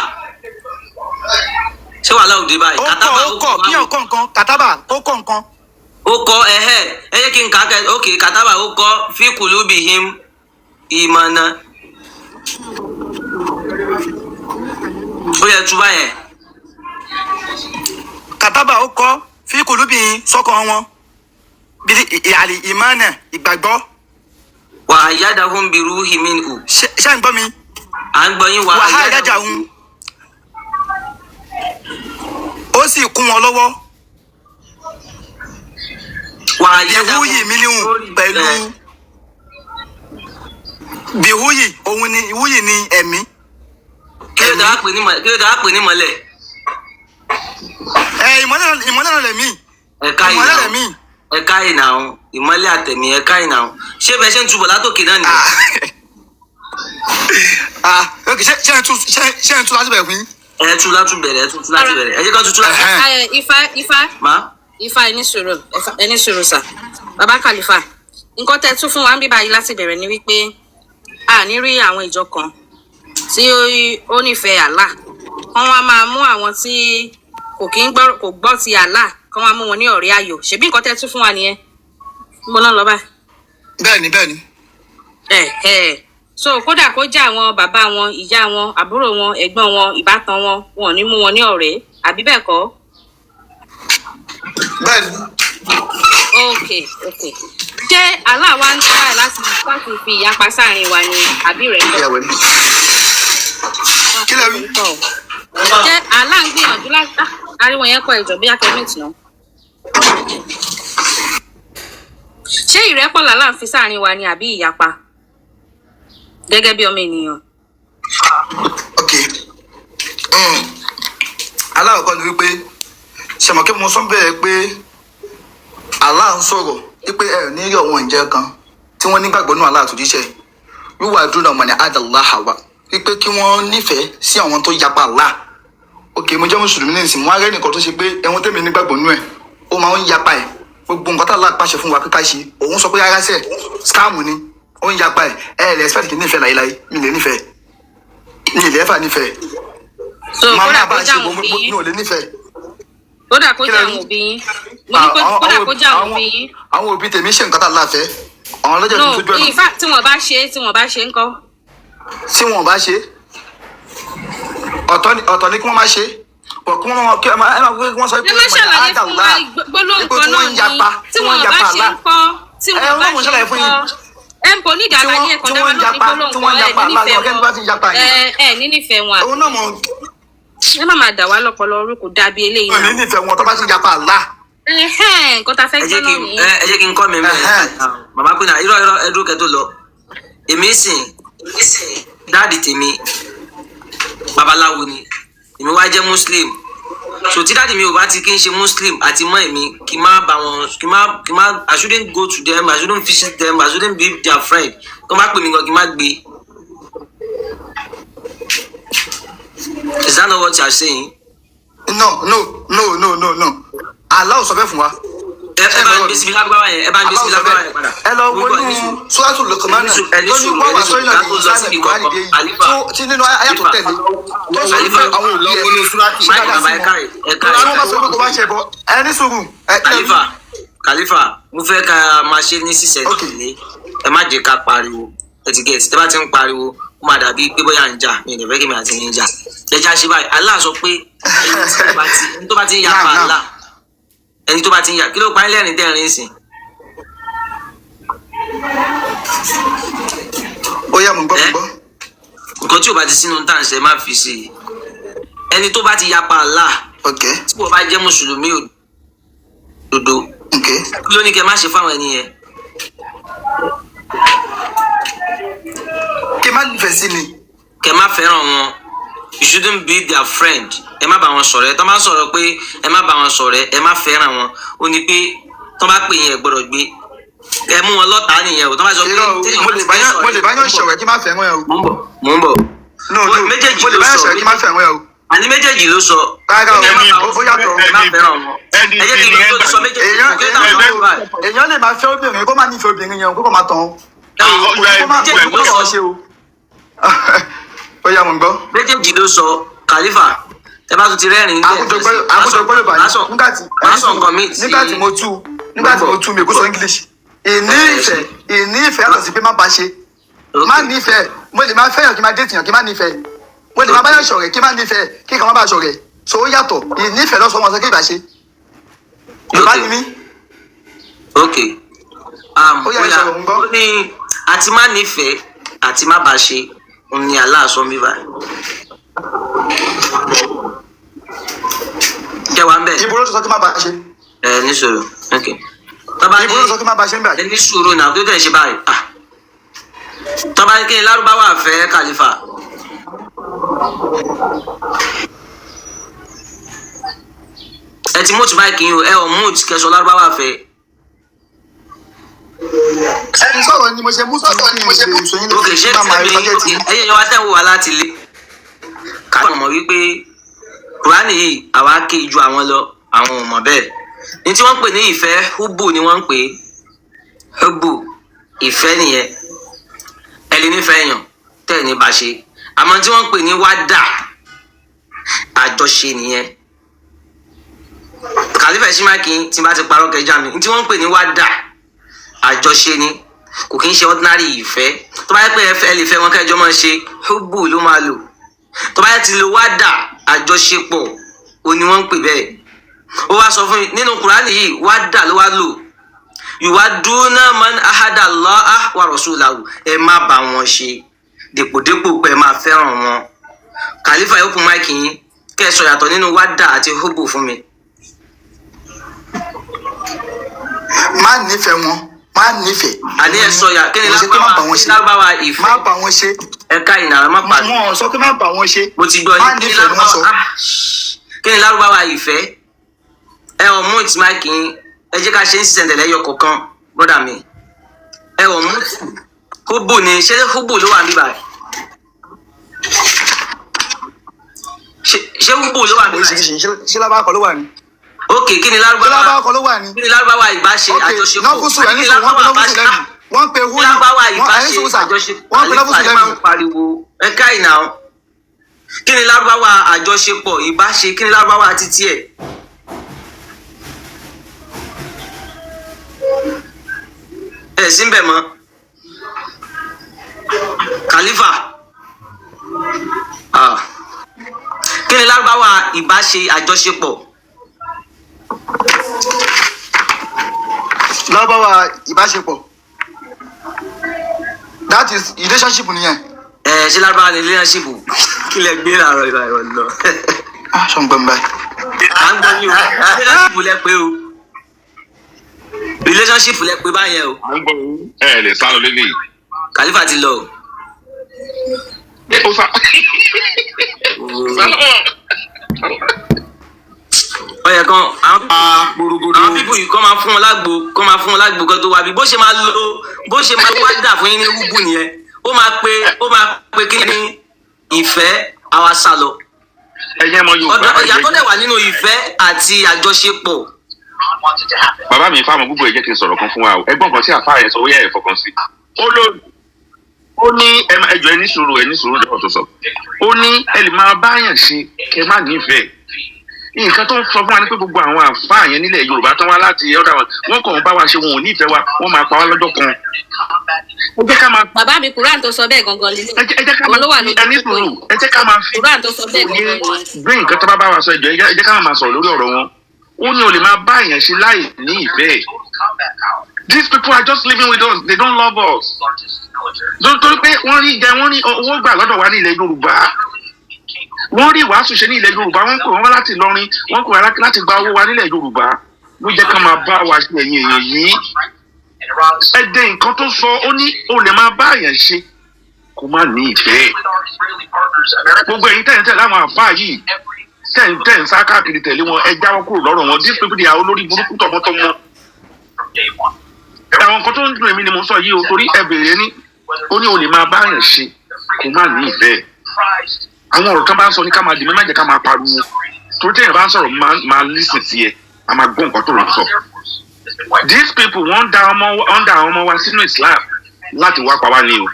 Ṣé wàhálà òde báyìí? Ó kọ. Kataba. Ó kọ kí ọkọ nǹkan, kataba ó kọ nǹkan. Ó kọ ẹhẹ, ẹ jẹ́ kí n kà kẹ́. Ok, kataba ó kọ fi qulubihim imana, ó yẹ túbà yẹn. Kataba ó kọ fi kùlùbí yín sọ́kàn wọn bí àlè ìmánà ìgbàgbọ́. Wa ayyadahum bi ruhi minhu. Ṣé ń gbọ́ mi? À ń gbọ́ yín. Wa wàhálà ìdájà òun, ó sì kún wọn lọ́wọ́. Wa ayyadahum bihuyi mílíọ̀nù pẹ̀lú bihuyi, òun ni huyi ni ẹ̀mí. Kí ló dáa pè ní mọ̀? Kí ló dáa pè ní mọ́lẹ̀? Ẹ, ìmọ́lẹ̀, ìmọ́lẹ̀ náà lẹ̀mí. Ẹ̀ka ìmọ́lẹ̀ ìnà lẹ̀mí. Ẹ̀ka ìnà ọ̀hún, ìmọ́lẹ̀ àtẹ̀mí, ẹ̀ka ìnà ọ̀hún. Ṣé bẹ́ẹ̀ ṣe ń túbọ̀ látòkè náà nìyẹn? Ah, ok, ṣé ẹ tú láti bẹ̀rẹ̀ fún yín? Ẹ tú láti bẹ̀rẹ̀, ẹ tú láti bẹ̀rẹ̀, ẹ jẹ́ ká tú láti. Ẹ̀hẹ́n. Ẹ, Ifá, Ifá. Má. Ifá, ẹni sùúrù, ẹni sùúrù sà. Bàbá Khalifa, nǹkan tẹ́ tún fún wa ń bí báyìí láti bẹ̀rẹ̀ ni wípé a ní rí àwọn ìjọ kan tí ó nífẹ̀ẹ́ Allah, kán wá máa mú àwọn tí kò kí ń gbọ́, kò gbọ́ ti Allah, kán wá mú wọn ní ọ̀rẹ́ ayò. Ṣebí nǹkan tẹ́ tún fún wa nìyẹn? Mo náà lọ báyìí. Bẹ́ẹ̀ni, bẹ́ẹ̀ni. Ẹ ẹ, so kódà kó jẹ́ àwọn bàbá wọn, ìyá wọn, àbúrò wọn, ẹ̀gbọ́n wọn, ìbátan wọn, wọn ò ní mú wọn ní ọ̀rẹ́, àbí bẹ́ẹ̀ kọ́? Bẹ́ẹ̀ni. Ok, ṣé Allah wa ń try láti fi ìyapa sáàrin wa ni àbí rẹ̀ kọ́? Ìyàwó ni. Kí lẹ wí? Ṣé Allah ń gbìyànjú láti ariwo yẹn kọ ìjọ bí akademic náà? Ṣé ìrẹ́pọ̀ làlá ń fi sáàrin wa ni àbí ìyapa gẹ́gẹ́ bí ọmọ ènìyàn? Ok, alákọ̀ọ́kọ́ ni wípé ṣẹ̀mọ̀ kí mo sọ bẹ́ẹ̀ pé Allah ń sọ̀rọ̀ wípé ẹ ní rí ọ̀wọ́n ìjẹ́ kan tí wọ́n nígbàgbọ́ nínú Allah àtòjíṣẹ́ wíwà dúnà mọ̀nà àdàláhàwà, wípé kí wọ́n nífẹ̀ẹ́ sí àwọn tó yapa Allah. Ok, mo jẹ́ mùsùlùmí ní ìsìn, mo á rẹ́ nìkan tó ṣe pé ẹ̀wọ̀n tèmi nígbàgbọ́ nínú ẹ̀, ó máa ń yapa ẹ̀. Gbogbo nǹkan tá Allah pàṣẹ fún wa pé ká ṣe, òun sọ pé rárá sẹ̀, scam ni, ó ń yapa ẹ̀. Ẹ̀ lè expect kí n nífẹ̀ẹ́ láyéláyé, mi lè nífẹ̀ẹ́, mi lè fà nífẹ̀ẹ́. So Màá kódà má kó bá a jẹ́ ṣe àwọn bó òbí mi yín? ò lè nífẹ̀ẹ́. Kódà kó Kí jẹ́ lẹ àwọn rí? òbí yín? Mo ní kódà kó jẹ́ àwọn òbí yín? Àwọn òbí tèmi ṣe nǹkan tá a láfẹ́, àwọn ọlọ́jà No, tó tójú ẹ̀ in fact, tí wọ́n bá ṣe ńkọ́? Tí wọn ò bá ṣe, ọ̀tọ̀ ni kí wọ́n má ṣe bọ̀, kí wọ́n máa kí ẹ máa ẹ máa kí wọ́n sọ Ẹ má ṣàlàyé fún wa gbólóhùn pé kan tí wọ́n náà ń ni yapa tí tí wọ́n wọ́n ń bá yapa ṣe Allah. ńkọ́, tí Ẹ wọ́n bá ọlọ́run ṣe ṣàlàyé fún ńkọ́? yín. Ẹ ń bọ̀ nídìí Tí àlàyé wọ́n ẹ̀kan tí dáwà wọ́n ń lórí yapa gbólóhùn tí wọ́n kan, ń ẹ yapa ní Allah nífẹ̀ẹ́ lọ́kẹ́ tó bá ti ń yapa wọn yìí. ẹ ní nífẹ̀ẹ́ wọn. Òun náà mọ̀. Ẹ má máa dà wá lọ́pọlọ orí, kò dàbí eléyìí ò ní náà. nífẹ̀ẹ́ wọn tó bá ti ń yapa Allah. Ẹhẹ́n, nǹkan tá a fẹ́ Ẹ gbọ́ jẹ́ kí náà n nìyẹn. ẹ jẹ́ kí n kọ́ mi mẹ́rin. Ẹhẹ́n. Màmá pinna, irọ́, irọ́, ẹ dúró kẹ́ tó lọ. Èmi sìn daddy tèmi babaláwo ni, èmi wá jẹ́ muslim. So tí daddy mi ò bá ti kí n ṣe muslim àti mọ́ èmi, kí n má bá wọn, kí n má I shouldn't go to them, I shouldn't visit them, I shouldn't be their friend. Tó bá pè mí gan, kí n má gbé. Is that not what you are saying? No, no, no, no, no, no, Allah ò sọ bẹ́ẹ̀ fún wa. Ẹ bá ń gbé síbi lágbára yẹn, ẹ bá ń gbé síbi lágbára yẹn padà. Ẹ lọ wo Gbogbo inú Suratul Luqman ẹni sùúrù, ẹni tó ní sùúrù, wọ́n wà ẹni sùúrù, sọ́yìn náà ká ní tó lọ ìsáná síbi ìwádìí kankan. dé yìí Àlífà. tí nínú àyà tó tẹ̀lé tó sọ Àlífà. wípé àwọn òbí ẹ ṣe Máìkì dáadáa bàbá, sí ẹ wọn. káre, ẹ káre. Tí wọ́n bá sọ pé kò bá ṣe bọ́, ẹ ní sùúrù ẹ kí lẹ wí? Khalifa, Khalifa, mo fẹ́ ká máa ṣe ní sísẹ̀ Ok. tẹ̀lé, ẹ má jẹ́ ká pariwo. Ẹ Etiquette tẹ́ bá ti ń pariwo, ó máa dàbí pé bóyá ń jà. Mi ò lè fẹ́ kí mi àti yín jà. Ẹ já ṣe báyìí. Allah sọ pé ẹni tí ó bá ti, ẹni tó bá ti ń yapa Náà, náà. Allah, ẹni tó bá ti ń ya, kí ló pa ẹ́ lẹ́rìn tẹ́rìn sìn? Ó yá, mo ń gbọ́, mo ń Ẹ́? gbọ́. Nǹkan tí ò bá ti sínú tá à ń ṣe, má fi sí i. Ẹni tó bá ti yapa Allah, tí wọ́n bá jẹ́ mùsùlùmí òdodo, kí ló ní kẹ́ má ṣe fáwọn ẹni yẹn? Kí n má nífẹ̀ẹ́ sí ni. Kẹ́ má fẹ́ràn wọn. You shouldn't be their friend. Ẹ má bá wọn ṣọ̀rẹ́. Tó bá sọ̀rọ̀ pé ẹ má bá wọn ṣọ̀rẹ́, ẹ má fẹ́ràn wọn, ó ní pé tó bá pè yín, ẹ gbọ́dọ̀ gbé, ẹ mú wọn lọ́tàá nìyẹn o. Tó bá sọ pé Irọ́ o, téèyàn mo bá lè ti bá fẹ́ yàn, mo lè ṣọ̀rẹ́, bá yàn ṣọ̀rẹ́ kí n má fẹ́ràn ẹ o. mò ń bọ̀, mò ń bọ̀. No, no, Méjèèjì mo lè ló bá yàn sọ. ṣọ̀rẹ́ kí n má fẹ́ràn ẹ o. Àní méjèèjì ló sọ. Rárá o, Ẹ má bá wọn, ó yàtọ̀. ẹ má fẹ́ràn wọn. Ẹ jẹ́ kí n tó sọ méjèèjì. Kí ló táwọn sọ báyìí? Èèyàn lè máa fẹ́ obìnrin kó má nífẹ̀ẹ́ obìnrin yẹn o, kó kàn máa tàn án. Ẹ wò, Kò ní kó má méjèèjì kò ló ní kó sọ. má ṣe o. Ó yá, mo ń gbọ́. Méjèèjì ló sọ. Kàlífà, ẹ bá tún ti rẹ́rìn-ín. Àkójọ gbọ́dọ̀ bá yín nígbà tí Màá sọ nǹkan míì tí nígbà tí mo tú mi kó sọ English. Ìní ìfẹ́, ìní ìfẹ́ yàtọ̀ sí pé má bá ṣe. Má nífẹ̀ẹ́, mo lè máa fẹ́yàn kí n máa date yàn kí n má nífẹ̀ẹ́. Mo lè máa báyàn ṣọ̀rẹ́ kí n má nífẹ̀ẹ́, kí kàn má bá ṣọ̀rẹ́. So ó yàtọ̀. Ìní ìfẹ́ lọ́sọ̀ wọn sọ kí ìbá ṣe. Yorùbá ni mí. Ok, Ó yá, ó yá, sọ̀rọ̀, ń gbọ́. Ó ní àti má nífẹ̀ẹ́ àti má bá ṣe, òun ni Allah sọ mí báyìí. Kẹwàá ń bẹ̀. Ibo ló sọ kí má bá ṣe? Ẹ ní sùúrù. Ok, tọ́ba ní Ibo ló sọ kí má bá ṣe ń báyìí? Ẹ ní sùúrù náà, tó tẹ̀ ṣe báyìí. Ah, tọ́ba ní kí ni lárúbáwá fẹ́, kàlífà? Ẹ ti mute báyìí, kì í o. Ẹ ò mute kẹsọ lárúbáwá fẹ́. Ẹni sọ̀rọ̀ ni mo ṣe mú, sọ̀rọ̀ ni mo ṣe mú. Ok, ṣé Bá máa rí tẹ̀lé tọ́jẹ́tì. ẹ̀yẹ yẹn wá tẹ̀ ń wò wá láti ilé, ká mọ̀ wípé kùránì yìí, àwa ké ju àwọn lọ, àwọn ò mọ̀ bẹ́ẹ̀. Ní tí wọ́n ń pè ní ìfẹ́, húbù ni wọ́n ń pè é. Húbù, ìfẹ́ nìyẹn. Ẹ lè nífẹ̀ẹ́ èèyàn tẹ́ ẹ̀ ní bá ṣe. Àmọ́ tí wọ́n ń pè ní wádà, àjọṣe nìyẹn. Kàlífà ṣímákì, tí n bá ti parọ́ kẹjá mi. Ní tí wọ́n ń pè ní wádà, àjọṣe ni, kò kí ń ṣe ordinary ìfẹ́. Tó bá yẹ pé ẹ lè fẹ́ wọn kẹjọ máa ṣe, húbù ló máa lò. Tó bá yẹ ti lo wádà, àjọṣepọ̀ ò ní wọ́n ń pè bẹ́ẹ̀. Ó wá sọ fún mi nínú kùránì yìí, wádà ló wá lò. Ìwà dúnà man ahada Allah wa rasulahu, ẹ má bá wọn ṣe dèpòdépò pé ẹ máa fẹ́ràn wọn. Kàlífà, yóò kún mic yín kẹ́ ẹ sọ yàtọ̀ nínú wádà àti húbù fún mi. Má nífẹ̀ẹ́ wọn, má nífẹ̀ẹ́. Àní ẹ sọ yà, kí ni Kò ṣe pé má bá lárúbáwá wọn kí ni ṣe. lárúbáwá ìfẹ́? Má bá wọn ṣe. Ẹ ká ìnara má pàdé. Wọn ò sọ pé má bá wọn ṣe. Mo ti gbọ́ Má yín. Kí ni nífẹ̀ẹ́ ni wọ́n sọ. lárúbáwá, ah, kí ni lárúbáwá ìfẹ́? Ẹ ò mú ìtì mic yín. Ẹ jẹ́ ká ṣe ń sísẹ̀ntẹ̀lẹ̀ ẹyọ kọ̀ọ̀kan. Brother mi, ẹ ò mú. Húbù ni. Ṣé húbù ló wà níbí báyìí? Ṣé húbù ló wà níbí báyìí? Oríṣiríṣi. Ṣé lábá kọ ló wà ní? Ok, kí ni Ṣé lárúbáwá lábá kọ ló wà ní? Kí ni lárúbáwá ìbáṣe, Ok, àjọṣepọ̀? nọ́fùsù Kí ẹni ni sùn, wọ́n pe lárúbáwá nọ́fùsù ìbáṣe? lẹ́nu. Wọ́n pe Kí húlù. lárúbáwá Wọ́n ẹni ìbáṣe, sùn sà. àjọṣepọ̀? Wọ́n pe nọ́fùsù Àlífà, ẹ máa lẹ́nu. ń pariwo. Ẹ ká ìnà. Kí ni lárúbáwá àjọṣepọ̀, ìbáṣe? Kí ni lárúbáwá títí ẹ̀? Ẹ sí ń bẹ̀ mọ́, kàlífà. Ah. Kí ni lárúbáwá ìbáṣe, àjọṣepọ̀? Lárúbáwá ìbáṣepọ̀, that is relationship nìyẹn. Ẹ ṣé lárúbáwá ni relationship? Kí lẹ gbé làárọ̀ ìbá ìwọ lọ? Ah, ṣé ń gbọ́ mi báyìí? À ń gbọ́ yín o. Relationship lẹ pé o, relationship lẹ pé báyẹn o. À ń gbọ́ yín. Ẹ lè sá lọ lélẹ̀. Kàlífà ti lọ o. Ó sá sá lọ. Ó yẹ kán àwọn Gbòrògbòdò. Àwọn people yìí, kọ́ máa fún wọn lágbo, kọ́ máa fún wọn lágbo kan tó wá bí bó ṣe máa lo, bó ṣe máa wá dà fún yín ní rúbù nìyẹn. Ó máa pe kí ni ìfẹ́, àwa sá lọ. Ẹ̀yin ọmọ Yorùbá, Ọ̀dọ̀ ẹ jẹ́ ìyàtọ̀ dẹ̀ wà nínú ìfẹ́ àti àjọṣepọ̀. Bàbá mi fáwọn gbogbo, ẹ jẹ́ kí n sọ̀rọ̀ kan fún wa o. Ẹgbọ́n kan tí àfáà yẹn sọ, ó yẹ ẹ fọkàn sí. Ó ló ó ní ẹ jọ̀ọ́, ẹ ní sùúrù, ẹ ní sùúrù lọ́rọ̀ tó sọ. Ó ní ẹ lè máa báyàn ṣe kẹ má nífẹ̀ẹ́. Nǹkan tó ń sọ fún wa ni pé gbogbo àwọn àfáà yẹn nílẹ̀ Yorùbá tán wá láti ọ̀dà wọn, wọn kàn ń bá wa ṣe, wọn ò nífẹ̀ẹ́ wa, wọ́n máa pa wá lọ́jọ́ kan. Ẹ jẹ́ ká máa Bàbá mi, Quran tó sọ bẹ́ẹ̀ gangan lílé. Ẹ jẹ́ ká Òun ló wà máa lójú ẹni pópó sùúrù. yìí. Ẹ jẹ́ ká máa fi Quran tó sọ bẹ́ẹ̀ òye gangan nìyẹn. gbé nǹkan tó bá bá wa sọ. Ìjọ, ẹ jẹ́ ká máa sọ̀rọ̀ lórí ọ̀rọ̀ wọn. Ó ní o lè máa bá èèyàn ṣe láì ní ìfẹ́. These people are just living with us, they don't love us, torí pé wọ́n rí jẹ, wọ́n rí owó gbà lọ́dọ̀ wa ní ilẹ̀ Yorùbá, wọ́n rí ìwàásù ṣe ní ilẹ̀ Yorùbá, wọ́n pè wọ́n wá láti Ìlọrin, wọ́n pè wọ́n láti gba owó wa nílẹ̀ Yorùbá, ló jẹ́ ká máa bá wa ṣe. Ẹ̀yin èèyàn yìí, ẹ dé nǹkan tó sọ. Ó ní o lè máa bá èèyàn ṣe kó má ní ìfẹ́. Gbogbo ẹ̀yin tẹ̀ ń tẹ̀lé àwọn àfáà yìí, tẹ̀ ń sá káàkiri tẹ̀lé wọn, ẹ jáwọ́ kúrò lọ́rọ̀ wọn. These people, they are olórí burúkú tọmọtọmọ. Àwọn nǹkan tó ń dùn èmi ni mo sọ yìí o, torí ẹ bèrè ní ó ní o lè máa bá èèyàn ṣe kó má ní ìfẹ́. Àwọn ọ̀rọ̀ tó bá ń sọ ní ká máa dì mí, má jẹ́ ká máa pariwo, torí téèyàn bá ń sọ̀rọ̀, máa listen sí ẹ, a máa gbọ́ nǹkan tó lọ sọ. These people, wọ́n da àwọn ọmọ wa sínú Islam láti wá pa wá ní o,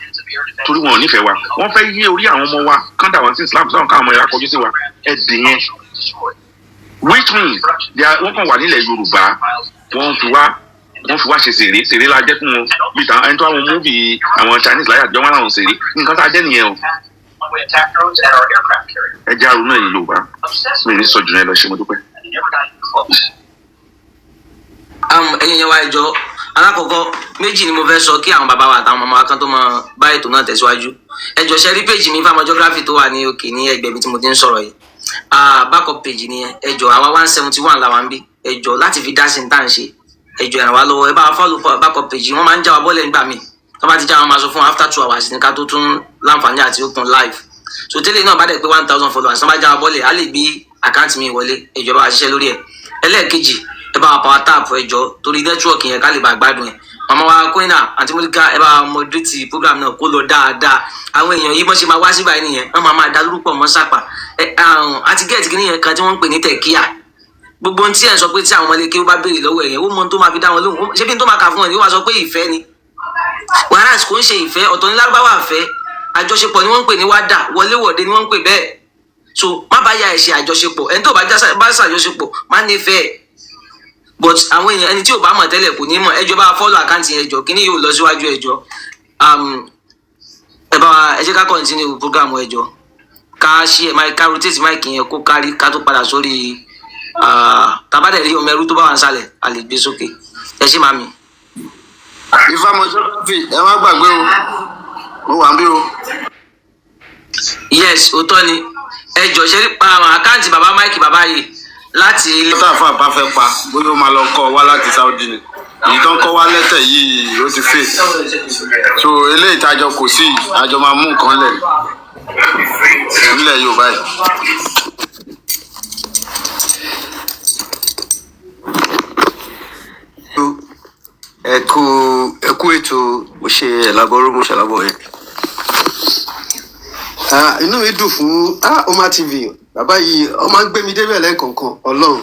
torí wọn ò nífẹ̀ẹ́ wa. Wọ́n fẹ́ yí orí àwọn ọmọ wa kán dà wọ́n sí Islam, sọ̀rọ̀ káwọn ọmọ yẹn kọjú sí wa. Ẹ dì yẹn, which means they are, wọ́n kàn wà nílẹ̀ Yorùbá, wọ́n fi wá ṣe sèré sèré la jẹ́ fún wọn, bí tàn ẹni tó àwọn movie àwọn Chinese láyà àtijọ́, wọn làwọn sèré. Nǹkan tá a jẹ́ nìyẹn o. Ẹ jẹ́ àrùn náà yìí Yorùbá mi ní sọ jù yẹn lọ. Ṣe mo dúpẹ́. Ẹ̀yin yẹn wá, ẹjọ́ alákọ̀ọ́kọ́ méjì ni mo fẹ́ sọ kí àwọn bàbá wa àtàwọn màmá wa kan tó máa bá ètò náà tẹ̀síwájú. Ẹjọ́, ṣe rí page mi, Fámọ Geography, tó wà ní òkè ní ẹgbẹ́ ibi tí mo ti ń sọ̀rọ̀ yìí? Backup page nìyẹn. Ẹjọ́, àwa 171 làwa ń bí. Ẹjọ́, láti fi dá sí ní tá à ń ṣe, ẹjọ́, ẹ ràn wá lọ́wọ́, ẹ bá wa follow backup page. Wọ́n máa ń já wa bọ́lẹ̀ nígbà míì. Tó bá ti já wọn, máa sọ fún wa after 2 hours ní ká tó tún láǹfààní àti open live. So tẹ́lẹ̀ náà bá dẹ̀ pé 1,000 followers, tó bá já wa bọ́lẹ̀, á lè gbé account mi wọlé. Ẹjọ́, bá wa ṣiṣẹ́ lórí ẹ̀. Ẹlẹ́ẹ̀kejì, ẹ bá wa power tap, ẹjọ́, torí network yẹn, ká lè bá gbádùn ẹ̀. Màmá wa Queen àti Múlíkà, ẹ bá wa moderate program náà kó lọ dáadáa. Àwọn èèyàn yìí, bọ́n ṣe máa wá síbà yìí nìyẹn, wọ́n máa máa dá lórúkọ mọ́ sápà ẹ àti gẹ́ẹ̀tì kìíní yẹn kan tí wọ́n ń pè ní tẹ̀kíà. Gbogbo ohun tí ẹ̀ ń sọ pé tí àwọn ọmọlẹ́kẹ́ bá béèrè lọ́wọ́ ẹ̀yẹn, ó mọ ohun tó máa fi dá wọn lóhùn. Ṣé bí n tó máa kà fún wọn ni ó máa sọ pé ìfẹ́ ni, whereas kò ń ṣe ìfẹ́. Ọ̀tọ̀ ní lárúbáwá àfẹ́. Àjọṣepọ̀ ni wọ́n ń pè ní wádà, wọléwọ̀de ni wọ́n ń pè bẹ́ẹ̀. So má bá ya ẹ̀ ṣe àjọṣepọ̀. Ẹni tó bá bá ṣàjọṣepọ̀, má nífẹ̀ẹ́. But àwọn èèyàn, ẹni tí ò bá mọ̀ tẹ́lẹ̀ kò ní mọ̀. Ẹjọ́, bá follow account yẹn, ẹjọ́ kíní yóò lọ síwájú. Ẹjọ́, ẹ bá wa, ẹ jẹ́ ká continue program. Ẹjọ́, ká ṣí ẹ máa ká rotate mic yẹn kó kárí, ká tó padà sórí tabadẹ rí ọmọ ẹrú tó bá wà nísàlẹ̀, a lè gbé sókè. Ẹ ṣé, màmí. Ifá Geography, ẹ má gbàgbé o, mo wà ń bí o. Yes, òótọ́ ni. Ẹ jọ, ṣe rí account bàbá Mike, bàbá yìí láti ilé. Tá àfa bá fẹ́ pa, bóyá ó máa lọ kọ́ wá láti Saudi ni. Èyí tó ń kọ́ wá lẹ́tẹ̀ yìí, ó ti fè so. Eléyìí tájọ kò sí yìí, àjọ máa mú nǹkan lẹ̀ nílẹ̀ Yorùbá yìí. Ẹ kú, ẹ kú ètò. Mo ṣe ẹ̀lábọ̀rọ̀, mo ṣàlábọ̀ yẹn. Ah, inú mi dùn fún Oma TV, bàbá yìí, ọ máa ń gbé mi débẹ̀ lẹ́ẹ̀kọ̀ọ̀kan. Ọlọ́run,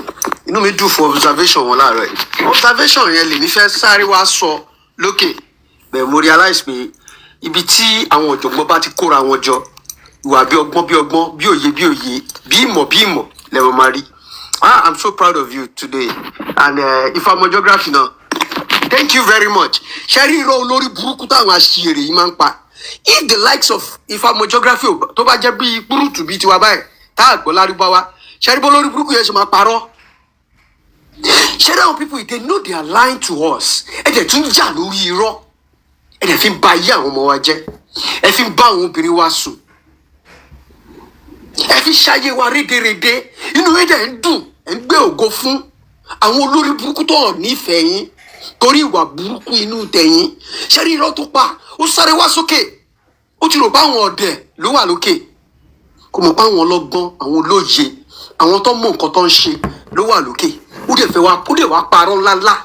inú mi dùn fún observation wọn láàárọ̀ yìí. Observation yẹn lèmi fẹ́ sáré wá sọ lókè bẹ́ẹ̀. Mo realize pé ibi tí àwọn ọ̀jọ̀gbọ́n bá ti kóra wọn jọ, ìwà bí ọgbọ́n bí ọgbọ́n, bí òye bí òye, bí ìmọ̀ bí ìmọ̀ lẹ́wọ̀n máa rí. Ah, I'm so proud of you today and Ifamo Geography náà, thank you very much. Ṣẹ́rí irọ́ olórí burúkú táwọn aṣièrè yìí máa ń pa? If the likes of Ifamo Geography tó bá jẹ́ bíi púrútù bíi tiwa báyìí, tá a gbọ́ lárúbáwá, ṣẹ́rí bó lórí burúkú yẹn ṣe máa parọ́? Ṣẹ́rí àwọn people, they know they are lying to us. Ẹ dẹ̀ tún jà lórí irọ́, ẹ dẹ̀ fi ń ba ayé àwọn ọmọ wa jẹ́, ẹ fi ń bá àwọn obìnrin wa sùn, ẹ fi ṣayé wa rédèrèdè. Inú yín dẹ̀ ń dùn, ẹ ń gbé ògo fún àwọn olórí burúkú tó hàn nífẹ̀ẹ́ yín torí ìwà burúkú inú tẹ̀yìn. Ṣẹ́rí irọ́ tó pa? Ó sáré wá sókè, ó ti rò pé àwọn ọ̀dẹ̀ ló wà lókè. Kò mọ̀ pé àwọn ọlọ́gbọ́n, àwọn olóye, àwọn tó mọ nǹkan tó ń ṣe ló wà lókè. Ó dẹ̀ fẹ́ wá, ó dẹ̀ wá parọ́ ńláńlá.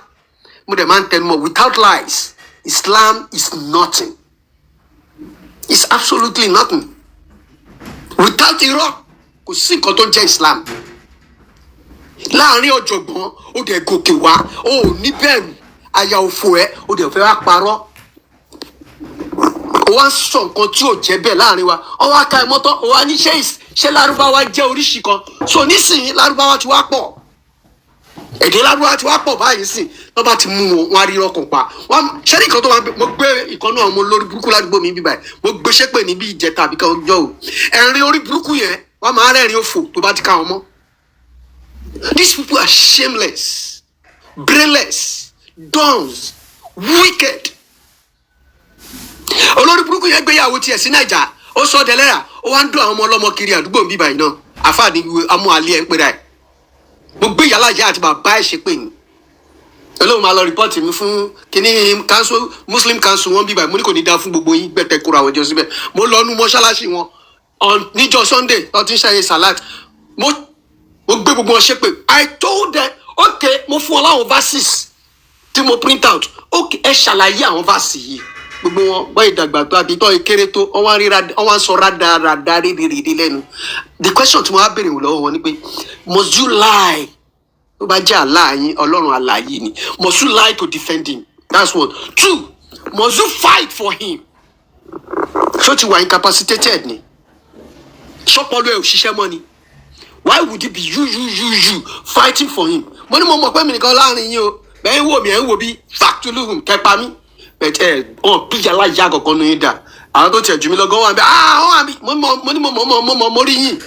Mo dẹ̀ máa ń tẹnu mọ́, without lies, Islam is nothing, it's absolutely nothing. Without irọ́, kò sí nǹkan tó ń jẹ́ Islam. Láàrin ọ̀jọ̀gbọ́n, ó dẹ̀ gòkè wá, ó ò ní bẹ̀rù, àyà òfò ẹ̀, ó dẹ̀ fẹ́ wá parọ́. Ó wá ń sọ nǹkan tí ò jẹ́ bẹ́ẹ̀ láàrin wa. Ó wá ka ẹ̀ mọ́tọ́, ó wá ní ṣé Lárúbáwá jẹ́ oríṣi kan? So nísìnyí, Lárúbáwá ti wá pọ̀, èdè Lárúbáwá ti wá pọ̀ báyìí sìn. Tó bá ti mú wọn, wọn á rí ọkàn pa wọn. Ṣé ní nǹkan tó wà, mo gbé ìkan náà, mo lórí burúkú ládùúgbò mi bíbáyìí, mo gbé ṣépè níbi ìjẹta àbíkẹ́ ọjọ́ o. Ẹ̀rín orí burúkú yẹn, wọ́n máa rẹ́rìn òfò tó bá ti ká wọn mọ́. These people are shameless, brainless, dumb, wicked. Olórí burúkú yẹn gbéyàwó tiẹ̀ sí Naija, ó sọ dẹlẹ́rà, ó wá ń dún àwọn ọmọ ọlọ́mọ kiri àdúgbò ń bíbáyìí náà. Àfáàní amú alẹ́ ẹ̀ ń pera ẹ̀. Mo gbé ìyálà ìyá àti bàbá ẹ̀ ṣépè ní. Olóhùn máa lọ report mi fún kínní council, Muslim council wọn bíbáyìí. Mo ní kò ní dáa fún gbogbo yín gbẹ̀tẹ̀ kóra àwọn jọ síbẹ̀. Mo lọ nu mọ́ṣáláṣí wọn níjọ́ Sunday tó ti ń ṣàyè salat. Mo gbé gbogbo wọn ṣépè. I told them, okay, mo fún wọn láwọn verses tí mo print out. Okay, ẹ ṣàlàyé àwọn verse yìí. Gbogbo wọn bọ́ ìdàgbà tó àbí tọ́ ìkéré tó, wọ́n wá ríra, wọ́n wá ń sọ rádaràda rídìrídì lẹ́nu. The question tí mo wá béèrè lọ́wọ́ wọn ni pé, must you lie? Tó bá jẹ́ Allah yín, Ọlọ́run àlàyé ni, must you lie to defend him? That's one. Two, must you fight for him? Ṣó ti wà incapacitated ni? Ṣọpọlọ ẹ ò ṣiṣẹ́ mọ́ ni? Why would it be you, you, you, you fighting for him? Mo ní mo mọ̀ pé mi nìkan láàrin yín o. Bẹ́ẹ̀ ń wò mí, ẹ̀ ń wò bí fàtúlùhùn kẹpa mi bẹ́ẹ̀ ẹ̀ ọ̀ bí yàrá ìyá kankan ní í dà. Àwọn tó tiẹ̀ jù mí lọ gan wà bẹ́ẹ̀. Ah, wọ́n wà mí. Mo ní mo mọ̀ mo rí yín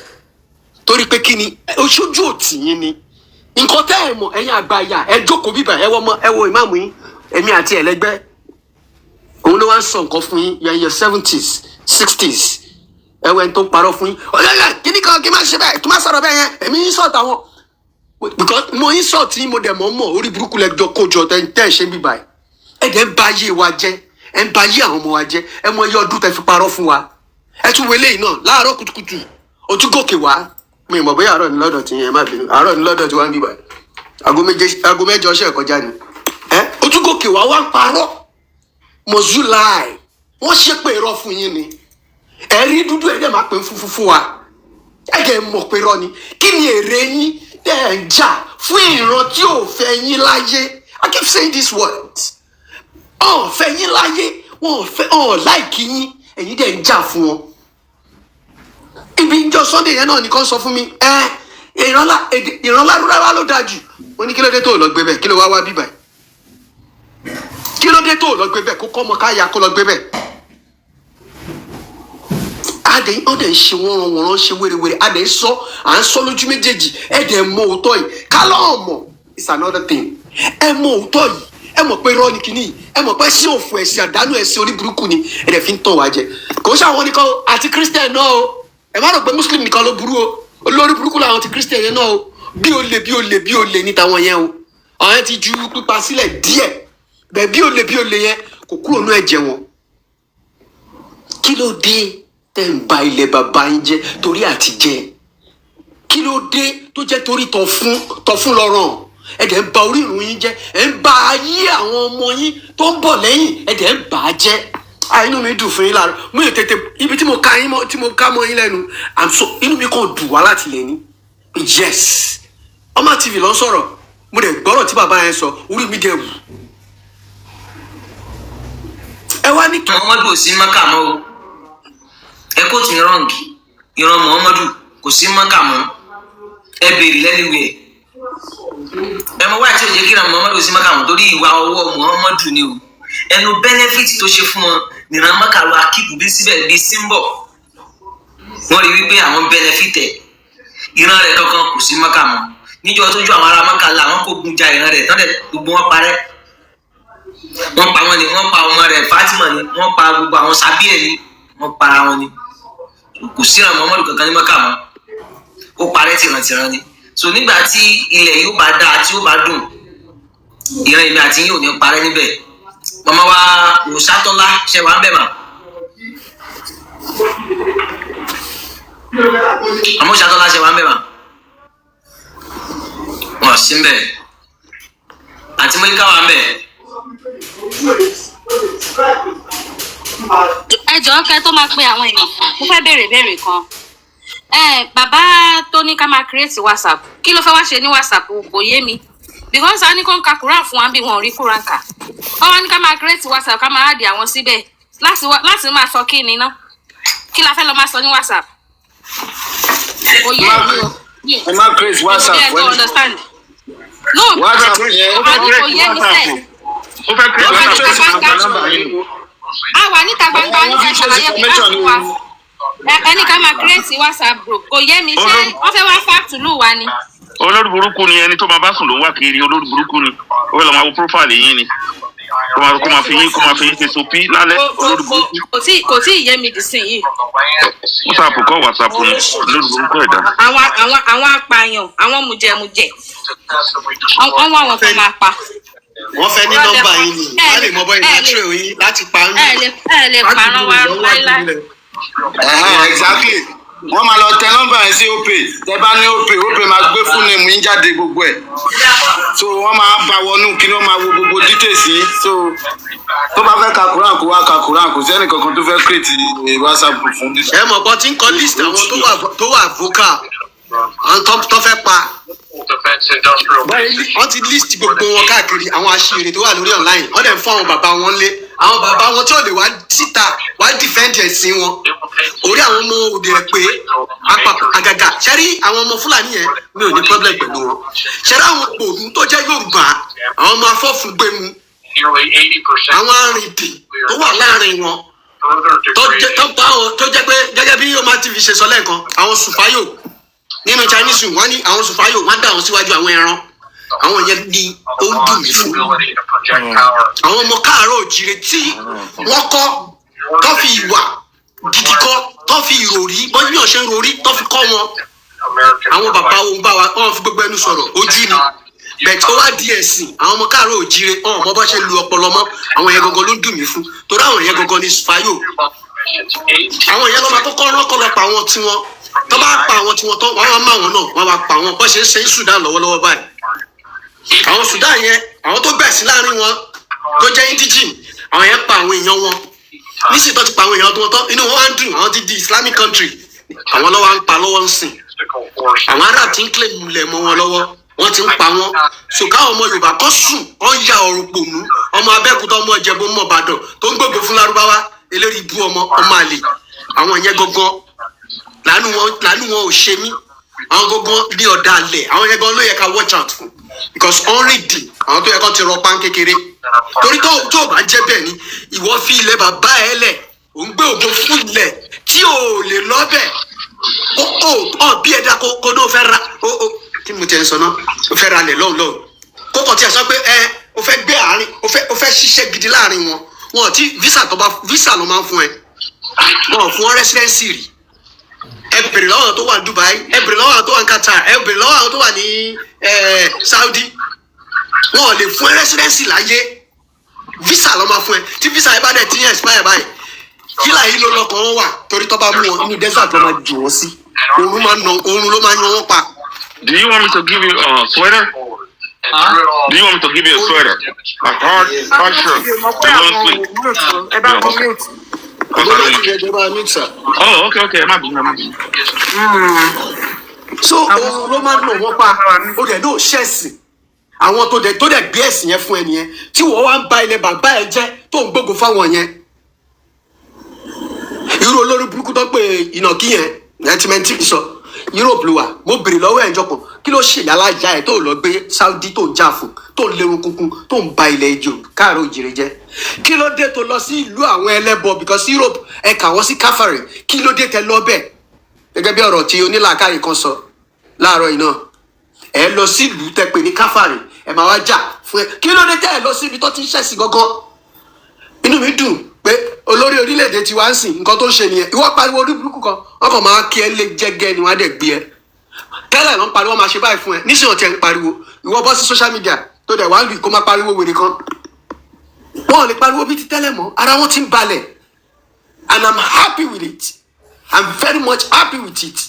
torí pé kí ni oṣojú òtì yín ni nǹkan tẹ́ ẹ̀ mọ̀. Ẹ̀yin àgbàyà, ẹ jókòó bíbà, ẹ wọ ọmọ, ẹ wo ìmáàmù yín. Èmi àti ẹlẹgbẹ́ òun ló wá ń sọ nǹkan fún yín. You are in your 70s, 60s. Ẹ wọ ẹni tó ń parọ́ fún yín. Ọ̀yọ̀yọ̀ kíní kan kí n má ṣe bẹ́ẹ̀, kí n má sọ̀rọ̀ bẹ́ẹ̀ yẹn. Èmi ń sọ̀tà wọn because mo ń sọ̀ tí mo dẹ̀ mọ̀ mọ̀. Orí burúkú lẹ́jọ́ kójọ tẹ́ tẹ́ ẹ̀ ṣe bíbà ẹ̀. Ẹ̀ dẹ̀ ń ba ayé wa jẹ́, ẹ̀ ń ba ayé àwọn ọmọ wa jẹ́. Ẹ mọ iye ọdún tẹ́ fi parọ́ fún wa. Ẹ tún wọlé yìí náà láàárọ̀ kùtùkùtù, ó tún gòkè wá. Mi ì mọ̀ bóyá àárọ̀ ní lọ́dọ̀ tí yẹn, ẹ má bínú, àárọ̀ ní lọ́dọ̀ tí wọ́n ń bíbà, aago 7, aago 8 ṣe kọjá ni. Ẹ ó tún gòkè wá, wá ń parọ́. Must you lie? Wọ́n ṣe pé irọ́ fún yín ni. Ẹ rí dúdú, ẹ dẹ̀ máa pè é funfun fún wa. Ẹ dẹ̀ mọ̀ pé irọ́ ni. Kí ni èrè yín tẹ́ ẹ̀ ń jà fún ìran tí ò fẹ́ yín láyé? I keep saying this word. Ọ̀ fẹ́ yín láyé, wọn ò fẹ́, ọ̀ like yín, ẹ̀yin dẹ̀ ń jà fún wọn. Ibi ìjọ Sunday yẹn náà nìkan sọ fún mi, ẹ ìrànlá èdè ìrànlá rúra ló dáa jù. Mo ní kí ló dé tó lọ gbé bẹ́ẹ̀? Kí ló wá wá bíbà yìí? Kí ló dé tó lọ gbé bẹ́ẹ̀? Kó kọ́ ọmọ káyà kó lọ gbé bẹ́ẹ̀. Adé ọdẹ ń ṣe wọ́n wọ́n ṣe wérewère. Adé ń sọ, à ń sọ lójú méjèèjì. Ẹ dẹ̀ mọ òótọ́ yìí. Kálọ̀ ọ̀mọ̀ is another thing. Ẹ mọ òótọ́ yìí, ẹ mọ̀ pé irọ́ ni kìíní yìí. Ẹ mọ̀ pé sí òfò, ẹ̀sìn àdánù, ẹ̀sìn orí burúkú ni. Ẹ dẹ̀ fi ń tàn wá jẹ. Kò sí àwọn nìkan o, àti Christian náà o. Ẹ má rò pé Muslim nìkan ló burú o. Olórí burúkú làwọn ti Christian yẹn náà o. Bí olè, bí olè, bí olè ní tàwọn yẹn o. Àwọn yẹn ti ju pípa sílẹ̀ díẹ̀ bẹ́ẹ̀. Bí olè, bí olè yẹn kò kúrò nú ẹ̀jẹ̀ wọn. Kí ló dé tẹ́ ń ba ilẹ̀ bàbá yín jẹ́ torí àti jẹ? Kí ló dé tó jẹ́ torí tọ̀fún tọ̀fún lọ́rọ̀? Ẹ dẹ̀ ń ba orírun yín jẹ́, ẹ̀ ń ba ayé àwọn ọmọ yín tó ń bọ̀ lẹ́yìn, ẹ dẹ̀ ń bà á jẹ́. Ah, inú mi dùn fún yín láàárọ̀. Mo lè tètè ibi tí mo ka yín mọ́, tí mo ká mọ́ yín lẹ́nu. I'm so, inú mi kàn dùn wá láti lè ní yes, Ọmọ TV ló ń sọ̀rọ̀. Mo dẹ̀ gbọ́rọ̀ tí bàbá yẹn sọ, orí mi dẹ̀ wù. Ẹ wá ní. Muhammadu ò sí Mẹ́kà mọ́ o. Ẹ kó tí wrong. Ìran Muhammadu kò sí Mẹ́kà mọ́. Ẹ béèrè lẹ́niwẹ̀ẹ́. Ẹ mọ wáyé tí ò jẹ́ kí ìran Muhammadu ò sí Mẹ́kà mọ́? Torí ìwà ọwọ́ Muhammadu ni o. Ẹnu benefit tó ṣe fún wọn nìran Mẹ́kà lọ akíkù bí síbẹ̀ bí símbọ̀. Wọ́n rí wípé àwọn benefit ẹ̀. Ìran rẹ̀ kankan kò sí Mẹ́kà mọ́. Níjọ́ tó ju àwọn ará Mẹ́kà la, àwọn kò gun ja ìran rẹ̀ tán dẹ̀, gbogbo wọn parẹ́. Wọ́n pa wọn ni, wọ́n pa ọmọ rẹ̀ Fatima ni, wọ́n pa gbogbo àwọn sábíẹ̀ ni, wọ́n para wọn ni. Kò sí ìran Muhammadu kankan ní Mẹ́kà mọ́. Ó parẹ́ tìrantìran ni. So nígbà tí ilẹ̀ yóò bá dáa, tí ó bá dùn, ìran èmi àti yín ò ní parẹ́ níbẹ̀. Màmá wa Òṣàtọ́lá, ṣe wà ń bẹ̀ mà? Àmọ́ Òṣàtọ́lá, ṣe wà ń bẹ̀ mà? Wọ́n sí ń bẹ̀. Àti Mọ́líkà wà ń bẹ̀. Ẹ jọ̀ọ́, kẹ́ tó máa pe àwọn èèyàn, mo fẹ́ béèrè béèrè kan. Ẹ bàbá tó ní ká máa create WhatsApp, kí ló fẹ́ wá ṣe ní WhatsApp? Kò yé mi, because a ní kó ń ka Quran fún wa bí wọn ò rí Quran kà. Wọ́n wá ní ká máa create WhatsApp, ká máa add àwọn síbẹ̀. Láti máa sọ kí ni ná? Kí la fẹ́ lọ máa sọ ní WhatsApp? Kò yé mi o. Ẹ má create WhatsApp. Ẹ tó understand. No, WhatsApp yẹn. a ní kò yé mi sẹ́ẹ̀. Ó fẹ́ create Ó wà WhatsApp níta fún gbangba. nọ́mbà yín. A wà níta gbangba, ní ká ṣàlàyé pé á fún wa. Ẹni ká máa create WhatsApp group. Kò yé mi, ṣé wọ́n fẹ́ wá fàtúlù wa ni? Olórí burúkú ni ẹni tó máa bá sùn ló ń wá kiri. Olórí burúkú ni. Ó fẹ́ lọ máa wo profile yín ni, kó máa fi yín ṣe sopi lálẹ́. Olórí burúkú. Kò tí ì yé mi dì sí yìí. WhatsApp kọ́, WhatsApp ni. Olórí burúkú ẹ̀dá. Àwọn apààyàn, àwọn mùjẹmùjẹ, wọ́n wá àwọn tó máa pa. Wọ́n fẹ́ ní nọ́mbà yín ni, wọ́n lè mọ bọ́ ìgbà trail yín láti pa ń. Ẹ lè parán wa láíláí. Ẹ̀hẹ́n, exactly, wọ́n máa lọ tẹ nọ́mbà yẹn sí Opay. Tẹ bá ní Opay, Opay máa gbé fún name yín jáde, gbogbo ẹ̀. So wọ́n máa bá wọnú kí ni, wọ́n máa wo gbogbo details yín. So tó bá fẹ́ ka Quran, kó wá ka Quran. Kò sẹ́ni kankan tó fẹ́ create WhatsApp group fún. Ẹ mọ̀ bọ́ tí ń kọ list àwọn tó wà vocal, àwọn tó fẹ́ pa. Wọ́n ti list gbogbo wọn káàkiri, àwọn aṣèrè tó wà lórí online. Wọ́n dẹ̀ ń fún àwọn bàbá wọn lé, àwọn bàbá wọn tí ò lè wá síta wá defend ẹ̀sìn wọn. Orí àwọn ọmọ òde ẹ̀ pé apá àgàgà ṣẹ́rí àwọn ọmọ Fúlàní yẹn, mi ò ní problem pẹ̀lú wọn. Ṣẹ́rí àwọn òògùn tó jẹ́ Yorùbá, àwọn ọmọ afọ́fúngbẹ́mu, àwọn arìndì tó wà láàrin wọn, tó jẹ́ tó bá wọn, tó jẹ́ pé gẹ́gẹ́ bí Omar TV ṣe sọ lẹ́ẹ̀kan, àwọn sùfáyò nínú Chinese, wọ́n ní àwọn sùfáyò, wọ́n dà wọ́n síwájú àwọn ẹran. Àwọn yẹn ni ó ń dùn mí fún. Àwọn ọmọ káàárọ̀ òjìrè tí wọ́n kọ́, tó fi ìwà gidi kọ́, tó fi ìròrí bọ́n bí wọ́n ṣe ń rorí, tó fi kọ́ wọn. Àwọn bàbá òun bá wa, wọ́n fi gbogbo ẹnu sọ̀rọ̀ ojú ni bẹ́ẹ̀ tó wá di ẹ̀sìn. Àwọn ọmọ káàárọ̀ òjìrè, wọn ò mọ bá ṣe lu ọpọlọ mọ́. Àwọn yẹn gangan ló ń dùn mí fún, torí àwọn yẹn gangan ni sùfáyò. Àwọn yẹn ló máa kọ́kọ́ rọ́kọ̀lọ́ pa àwọn tiwọn. Tó bá pa àwọn tiwọn tó, wọ́n wá má wọn náà, wọ́n wá pa àwọn bó ṣe ń ṣe ní Sudan lọ́wọ́lọ́wọ́ báyìí. Àwọn Sudan yẹn, àwọn tó gbẹ̀sí láàrin wọn tó jẹ́ indigene, àwọn yẹn pa àwọn èèyàn wọn. Nísìnyí tó ti pa àwọn èèyàn tó tán, inú wọn wá ń dùn, àwọn ti di Islamic country. Àwọn lọ́wọ́ à ń pa lọ́wọ́ ń sìn. Àwọn Arab ti ń claim ilẹ̀ mọ́ wọn lọ́wọ́, wọ́n ti ń pa wọ́n. So káwọn ọmọ Yorùbá kọ́ sùn, kọ́ ya ọ̀rùn pònú. Ọmọ Abẹ́òkúta, ọmọ Ìjẹ̀bú, ọmọ Ìbàdàn tó ń gbògbó fún Lárúbáwá, eléyìí ibú, ọmọ ọmọ àlè, àwọn yẹn gangan làánú wọn ò ṣe mí. Àwọn gangan ní ọ̀dàlẹ̀, àwọn yẹn gan ló yẹ ká watch out fún, because already àwọn tó yẹ kó ti rọ pán kékeré. Torí tó bá jẹ́ bẹ́ẹ̀ ni, ìwọ fi ilẹ̀ bàbá ẹ lẹ̀, ò ń gbé ògo fún ilẹ̀ tí ò lè lọ́bẹ̀. Ó ọ bí ẹ̀dá kó ní o fẹ́ ra ó kí ni mo ti ẹ̀ ń sọ náà? O fẹ́ ra lẹ̀ lọ́hùn lọ́hùn, kó kàn tí ẹ sọ pé ẹ o fẹ́ gbé àárín, o fẹ́ ṣiṣẹ́ gidi láàrin wọn. Wọn ti visa, tó bá visa ló máa ń fún ẹ, wọn ò fún ọ residency rí. Ẹ bèrè lọ́wọ́ àwọn tó wà ní Dubai, ẹ bèrè lọ́wọ́ àwọn tó wà ní Qatar, ẹ bèrè lọ́wọ́ àwọn tó wà ní Saudi. Wọn ò lè fún ẹ residency láyé, visa ló máa fún ẹ. Tí visa yẹn bá dẹ̀ ti ń expire báyìí, kílà yìí ló lọkàn wọn wà, torí tó bá mú wọn inú desert ló máa jù wọn sí, oorun máa nà, oorun ló máa yan wọn pa. Do you want me to give you a sweater? Do you want me to give you a sweater? A hard, hard shirt, a long sleeve. Ẹ bá kọ mute. Because I don't want. Oh, okay. Má bínú, má bínú. So oorun ló máa nà wọ́n pa. Ó dẹ̀ ló ṣẹ̀sìn àwọn tó dẹ̀ gbé ẹ̀sìn yẹn fún ẹ nìyẹn, tí wọ́n wá ń ba ilẹ̀ bàbá ẹ jẹ́, tó ń gbógun fáwọn yẹn. Irú olórí burúkú tó pé ìnàkí yẹn, ẹtìmẹ́ntì sọ Europe ló wà. Mo bèrè lọ́wọ́ ẹ̀ jọkàn, kí ló ṣe yàrá ìyá ẹ̀ tó lọ gbé Saudi, tó ń jà fún, tó ń lerun kunkun, tó ń ba ilẹ̀ ìjò káàró òjìrè jẹ́? Kí ló dé tó lọ sí ìlú àwọn ẹlẹ́bọ? Because Europe, ẹ kà wọ́n sí káfàrẹ̀. Kí ló dé tẹ lọ bẹ́ẹ̀? Gẹ́gẹ́ bí ọ̀rọ̀ tí onílàákàyè kan sọ láàárọ̀ yìí náà, ẹ lọ sí ìlú tẹ pé ní káfàrẹ̀, ẹ máa wá jà fún ẹ. Kí ló dé tẹ ẹ lọ sí ibi tó ti ń ṣẹ̀sìn gangan? Inú mi dùn pé olórí orílẹ̀-èdè tiwa ń sìn, nǹkan tó ń ṣe nìyẹn. Ìwọ pariwo orí burúkú kan, wọn kàn máa kí ẹ lé jẹ́gẹ́ ni, wọ́n á dẹ̀ gbé ẹ. Tẹ́lẹ̀ ló ń pariwo, wọ́n máa ṣe báyìí fún ẹ. Níṣẹ́ ọ̀tẹ̀ ń pariwo, ìwọ bọ́ sí social media tó dẹ̀ wá ń lù kó máa pariwo wèrè kan, wọn ò lè pariwo bí ti tẹ́lẹ̀ mọ́. Ara wọn ti ń balẹ̀ and I'm happy with it. I'm very much happy with it.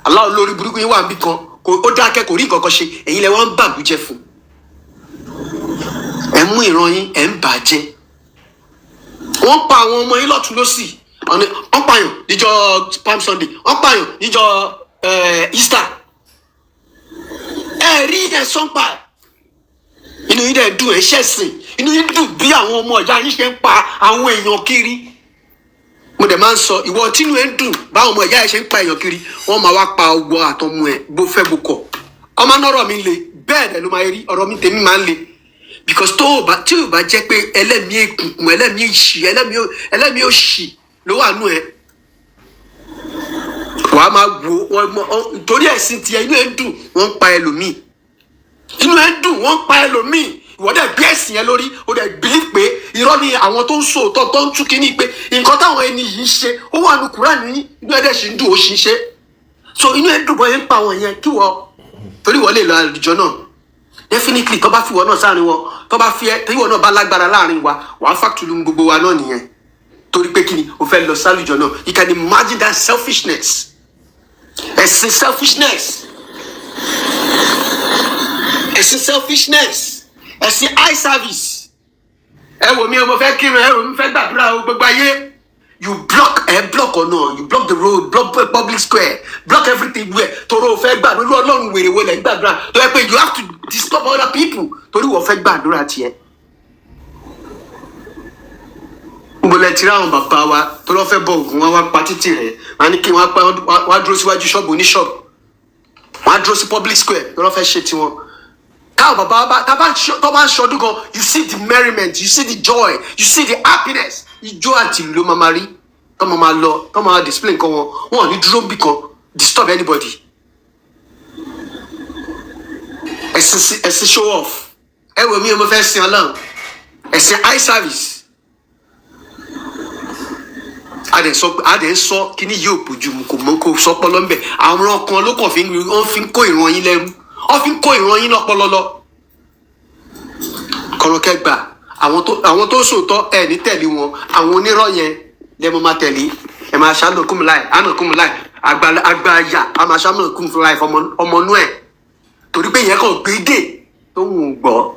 Aláwọ̀ lórí burúkú yín wà níbì kan, kò ó dákẹ́, kò rí nǹkan kan ṣe. Ẹ̀yin lẹ wọ́n ń bàbújẹ́ fún. Ẹ̀ ń mú ìran yín, ẹ̀ ń bàjẹ́. Wọ́n pa àwọn ọmọ yín lọ́tún lọ́sì. Wọ́n pààyàn níjọ́ Palm Sunday, wọ́n pààyàn níjọ́ Easter. Ẹ rí ẹ̀sán pa, inú yín dẹ̀ dùn, ẹ̀ ṣẹ̀sìn, inú yín dùn bí àwọn ọmọ ìyá yín ṣe ń pa àwọn èèyàn kiri. Mo dẹ̀ máa ń sọ, ìwọ tínú ẹ ń dùn báwọn ọmọ ìyá ẹ ṣe ń pa èèyàn kiri, wọ́n máa wá pa ọwọ́ àtọmọ ẹ, bó fẹ́ bó kọ̀. Ọmọ náà ọ̀rọ̀ mi le, bẹ́ẹ̀ dẹ̀ ló máa rí. Ọ̀rọ̀ mi tèmi máa ń le because tó o bá tí o bá jẹ́ pé ẹlẹ́mìí èkùnkùn, ẹlẹ́mìí ìṣì, ẹlẹ́mìí òṣì ló wà nù ẹ, wàá máa wo wọn torí ẹ̀sìn tiẹ̀, inú ẹ̀ ń dùn wọ́n ń pa ẹlòmíì, inú ẹ̀ ń dùn wọ́n ń pa ẹlòmíì. Ìwọ dẹ̀ gbé ẹ̀sìn yẹn lórí, o dẹ̀ believe pé irọ́ ni àwọn tó ń sòótọ́ tó ń tú kínní, pé nǹkan táwọn ẹni yìí ń ṣe ó wà ní Kúránì ní. Inú ẹ̀ dẹ̀ ṣì ń dùn, ó ṣì ń ṣe. So inú ẹ̀ ń dùn bọ́ yẹn ń pa àwọn yẹn kí wọ́n torí wọ́n lè lọ àlùjọ náà. Definitely, tó bá fi wọ́n náà sáàrin wọn, tó bá fi ẹ́ tí wọ́n náà bá lágbára láàrin wa, wàá fàtúlù gbogbo wa náà nìyẹn. Torí pé kí ni? O fẹ́ lọ sálùjọ náà. You can imagine that selfishness, ẹ̀sìn selfishness, ẹ̀sìn selfishness, ẹ̀sìn eye service. Ẹ wò mí o, mo fẹ́ kírun, ẹ wò mí, fẹ́ gbàdúrà o. Gbogbo ayé, you block, ẹ block ọ̀nà, you block the road, block public square, block everything where torí o fẹ́ gbàdúrà. Irú Ọlọ́run wèrè wo lẹ̀ ń gbàdúrà tó yẹ pé you have to disturb other people torí wọ́n fẹ́ gbàdúrà tiẹ̀? Níbo lẹ ti rí àwọn bàbá wa tó lọ́ fẹ́ bọ Ògùn, wọn wá pa títì rẹ̀, wọn á ní kí wọ́n pa, wọ́n á dúró síwájú ṣọ́ọ̀bù oníṣọ́ọ̀bù, wọ́n á dúró sí public square tó lọ́ fẹ́ ṣe tiwọn? Káwọn bàbá bá tá bá tó bá ń ṣọdún gan, you see the merriment, you see the joy, you see the happiness. Ijó àti ìlú ló máa ma rí tó máa ma lọ, tó máa display nǹkan wọn. Wọn ò ní dúró níbì kan disturb anybody. Ẹ̀sìn show off. Ẹ wò mí o, mo fẹ́ sin Ọlọ́run. Ẹ̀sìn eye service. A dẹ̀ sọ kíní yìí ò bójú mu, kò mọ kó sọpọlọ ńbẹ. Àwọn ọkàn ló kàn fi ń wọ́n fi ń kó ìran yín lẹ́rú, wọ́n fi ń kó ìran yín lọ́pọlọ lọ. Kọ̀rọ̀kẹ́ gbà àwọn tó sòótọ́ ẹ̀ ní tẹ̀lé wọn, àwọn onírọ́ yẹn lẹ́ mo máa tẹ̀lé. Ẹ máa ṣàánú kúmi láì àánú kúmi láì àgbàyà, a máa ṣàánú kúmi láì ọmọ inú ẹ̀, torí pé yẹn kàn gbé dè tó wù ú gbọ́,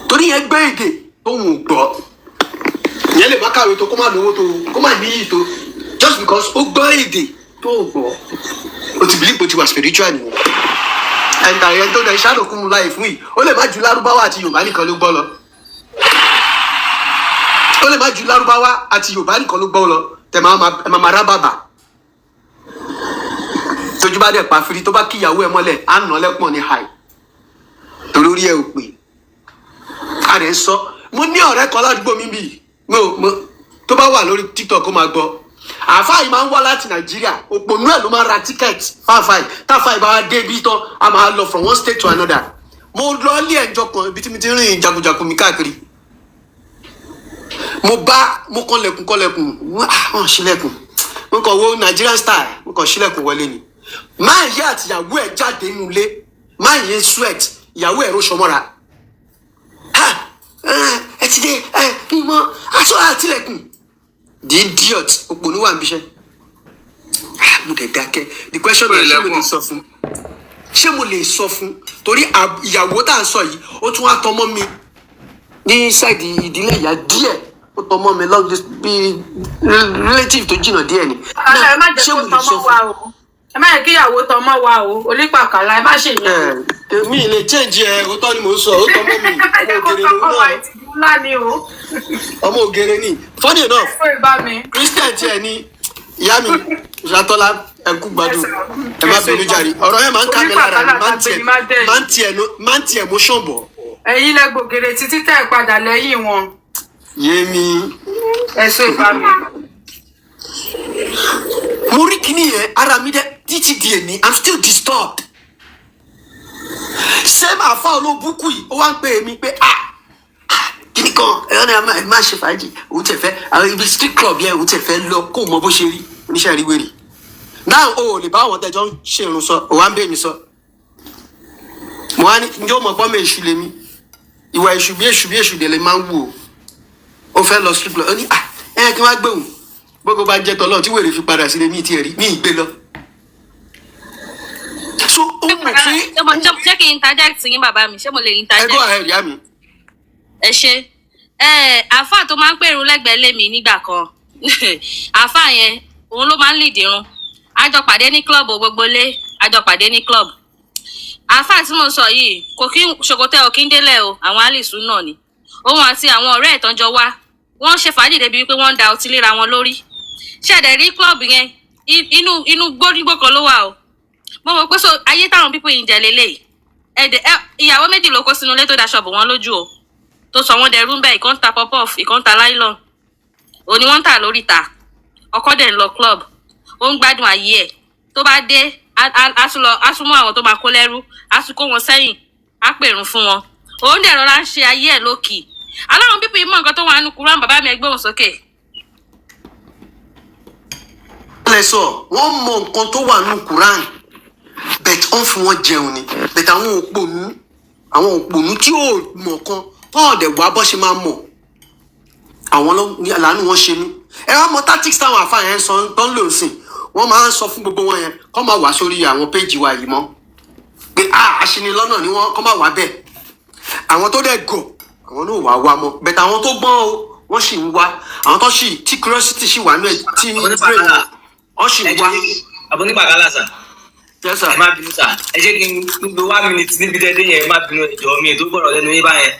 torí yẹn gbé èdè tó wù ú gbọ́. Ìyẹn lè má kàwé tó, kó má lówó tó, kó má níyì tó, just because ó gbọ́ èdè tó gbọ́, o ti believe pé o ti wà spiritual nìyẹn. Ẹ̀ǹtà yẹn tó dẹ̀ ṣáàdùn kún un láì fún yìí, ó lè má ju Lárúbáwá àti Yorùbá nìkan ló gbọ́ lọ. Ó lè má ju Lárúbáwá àti Yorùbá nìkan ló gbọ́ lọ. Tẹ̀ máa máa rá bàbà tójú bá dẹ̀ pa firi, tó bá kíyàwó ẹ̀ mọ́lẹ̀, á nà lẹ́pọ̀n ní hàì, torí orí ẹ̀ ò pè. A rẹ̀ ń sọ, mo ní ọ̀rẹ́ kan ládùúgbò mi bíi mo tó bá wà lórí TikTok, ó máa gbọ́. Àáfàá yìí máa ń wá láti Nàìjíríà, òpònú ẹ̀ ló máa ń ra ticket fáfáì. Táfáì bá wá dé bí tán, a máa lọ from one state to another. Mo lọ ilé ẹjọ́ kan, ibi tí mo ti rìn jagunjagun mi káàkiri. Mo bá mo kànlẹ̀kùn kànlẹ̀kùn, wọ́n ṣílẹ̀kùn. Mo kàn wo Nigerian style, mo kàn ṣílẹ̀kùn wọlé ni. Máa yẹ àtìyàwó ẹ̀ jáde nínú ilé, máa yẹ sweat, ìyàwó ẹ̀ róṣọ mọ́ra. Ẹ ti dé, ẹ ń mọ aṣọ àtìlẹ̀kùn. The idiot, òpònú wà níbi iṣẹ́. Mo dẹ̀ dákẹ́. The question is, ṣé mo lè sọ fún, ṣé mo lè sọ fún? Torí ìyàwó tá à ń sọ yìí, ó tún wá tọmọ mi ní side ìdílé ìyá díẹ̀, ó tọmọ mi lọ bí relative tó jìnnà díẹ̀ ni. Ẹ má jẹ́ Ṣé kó mo lè sọ tọmọ wa fún? o, ẹ má jẹ́ kí ìyàwó tọmọ wa o, onípàkàlà, ẹ má ṣe yẹn. Ẹ mi lè change ẹ, òótọ́ ni mò ń sọ, ó tọmọ mi. Ẹ Ọmọ jẹ́ kó ògèrè lòun tọmọ wa, náà. ìtìjú ńlá ni o. Ọmọ ògèrè ni. Funny enough, Fún ìbá mi. Christian tiẹ̀ ni ìyá mi. Ṣàtọ́lá, ẹ kú gbádùn, ẹ má bínú jàre. Ọ̀rọ̀ yẹn máa ń ká mi lára ni, máa ń tiẹ̀ máa ń tiẹ̀ emotion bọ̀. Ẹ̀yin lẹ gbògèrè títí tẹ́ ẹ padà lẹ́yìn wọn. Yé mi. Ẹ̀sùn ìbá mi. Mo rí kíní yẹn, ara mi dẹ títí di èní, I'm still disturbed. Same àfa olóbùkù yìí, ó wá ń pè mí pé, ah ah, kíní kan ẹ̀rọ ni a máa ṣe fàájì, òun tẹ̀ fẹ́ àwọn ibi street club yẹn, òun tẹ̀ fẹ́ lọ kó mọ bó ṣe rí oníṣẹ́ rí wèrè náà. O ò lè bá àwọn tẹjọ ń ṣe irun sọ, ò wá ń bẹ̀ mí sọ. Mo wá ní, ǹjẹ́ o mọ̀ pọ́n mi èṣù lèmi, ìwà èṣù bí èṣù bí èṣù dẹ̀ lè máa ń wù ó. Ó fẹ́ lọ street club, ó ní ah, ẹ kí wọ́n á gbé òun. Gbogbo bá jẹ́ tọ́lọ́ tí wèrè fi padà sílé mi tiẹ̀ rí ní ìgbé lọ. So ó mọ̀ pé Ṣé kí n interject yín, bàbá mi? Ṣé mo lè ẹ interject? Go ahead, ìyá mi. Ẹ ṣe. Ẹ àáfàá tó máa ń pèrún lẹ́gbẹ̀ẹ́ lé mi nígbà kan, àáfàá yẹn, òun ló máa ń lead irun. A jọ pàdé ní club gbogbo lé, a jọ pàdé ní club. Àáfàá tí mo sọ yìí, kò kí ṣòkòtò ẹ ò kí ń délẹ̀ o, àwọn àlìsùn náà ni òun àti àwọn ọ̀rẹ́ ẹ̀ tán jọ wá. Wọ́n ń ṣe fàájì débi wípé wọ́n ń da ọtí léra wọn lórí. Ṣẹ̀dẹ̀ rí club yẹn, inú gbórígbó kan ló wà o. Mo mọ̀ pé so ayé táwọn people yìí ń jẹ lélẹ́yìí. Ẹ̀dẹ̀ ìyàwó méjì ló kó sínú ilé tó daṣọ bò wọ́n lójú o, tó sọ wọ́n dẹrú ń bẹ̀. Ìkan ń ta puff, ìkan ń ta nylon, òní wọ́n ń tà lórí ta. Ọkọ dẹ̀ ń lọ club, ó ń gbádùn ayé ẹ̀. Tó bá dé, á tún lọ, á tún mú àwọn tó máa kó lẹ́rú, á tún kó wọn sẹ́yìn, á pèrún fún wọn. Òun dẹ̀ rọra ń ṣe ayé ẹ̀ lókì. Aláwọn people yìí mọ nǹkan tó wà nínú Quran. Bàbá mi, ẹ gbóhùn sókè. Lẹ sọ, wọ́n mọ nǹkan tó wà nínú Quran, but wọ́n fi wọ́n jẹun ni. But àwọn òpònú tí ò mọ̀ kan tó ọ̀dẹ̀ wá bọ́ ṣe máa mọ̀, àwọn ló ní àlànà wọn ṣe mí. Ẹ wá mọ tactics táwọn àfa yẹn sọ tó ń lò sí. Wọ́n máa ń sọ fún gbogbo wọn yẹn kọ́ máa wá sórí àwọn péjì wa yìí mọ́ pé a aṣinilọ́nà ni wọ́n, kọ́ máa wá bẹ́ẹ̀. Àwọn tó dẹ̀ gọ̀, àwọn náà wà wá mọ́. But àwọn tó gbọ́n o, wọ́n sì ń wá. Àwọn tó sì tí curiosity sì wà nínú ẹ̀, tí brain wọn, wọ́n sì ń wá. Àbọ̀ nípa kálá sà. Yes, sir. Ẹ má bínú sà, ẹ jẹ́ kí n lo one minute níbi dẹ́dẹ́ yẹn. Ẹ má bínú, ẹjọ́ mi tó gbọ́dọ̀ lẹ́nu yín báyẹn.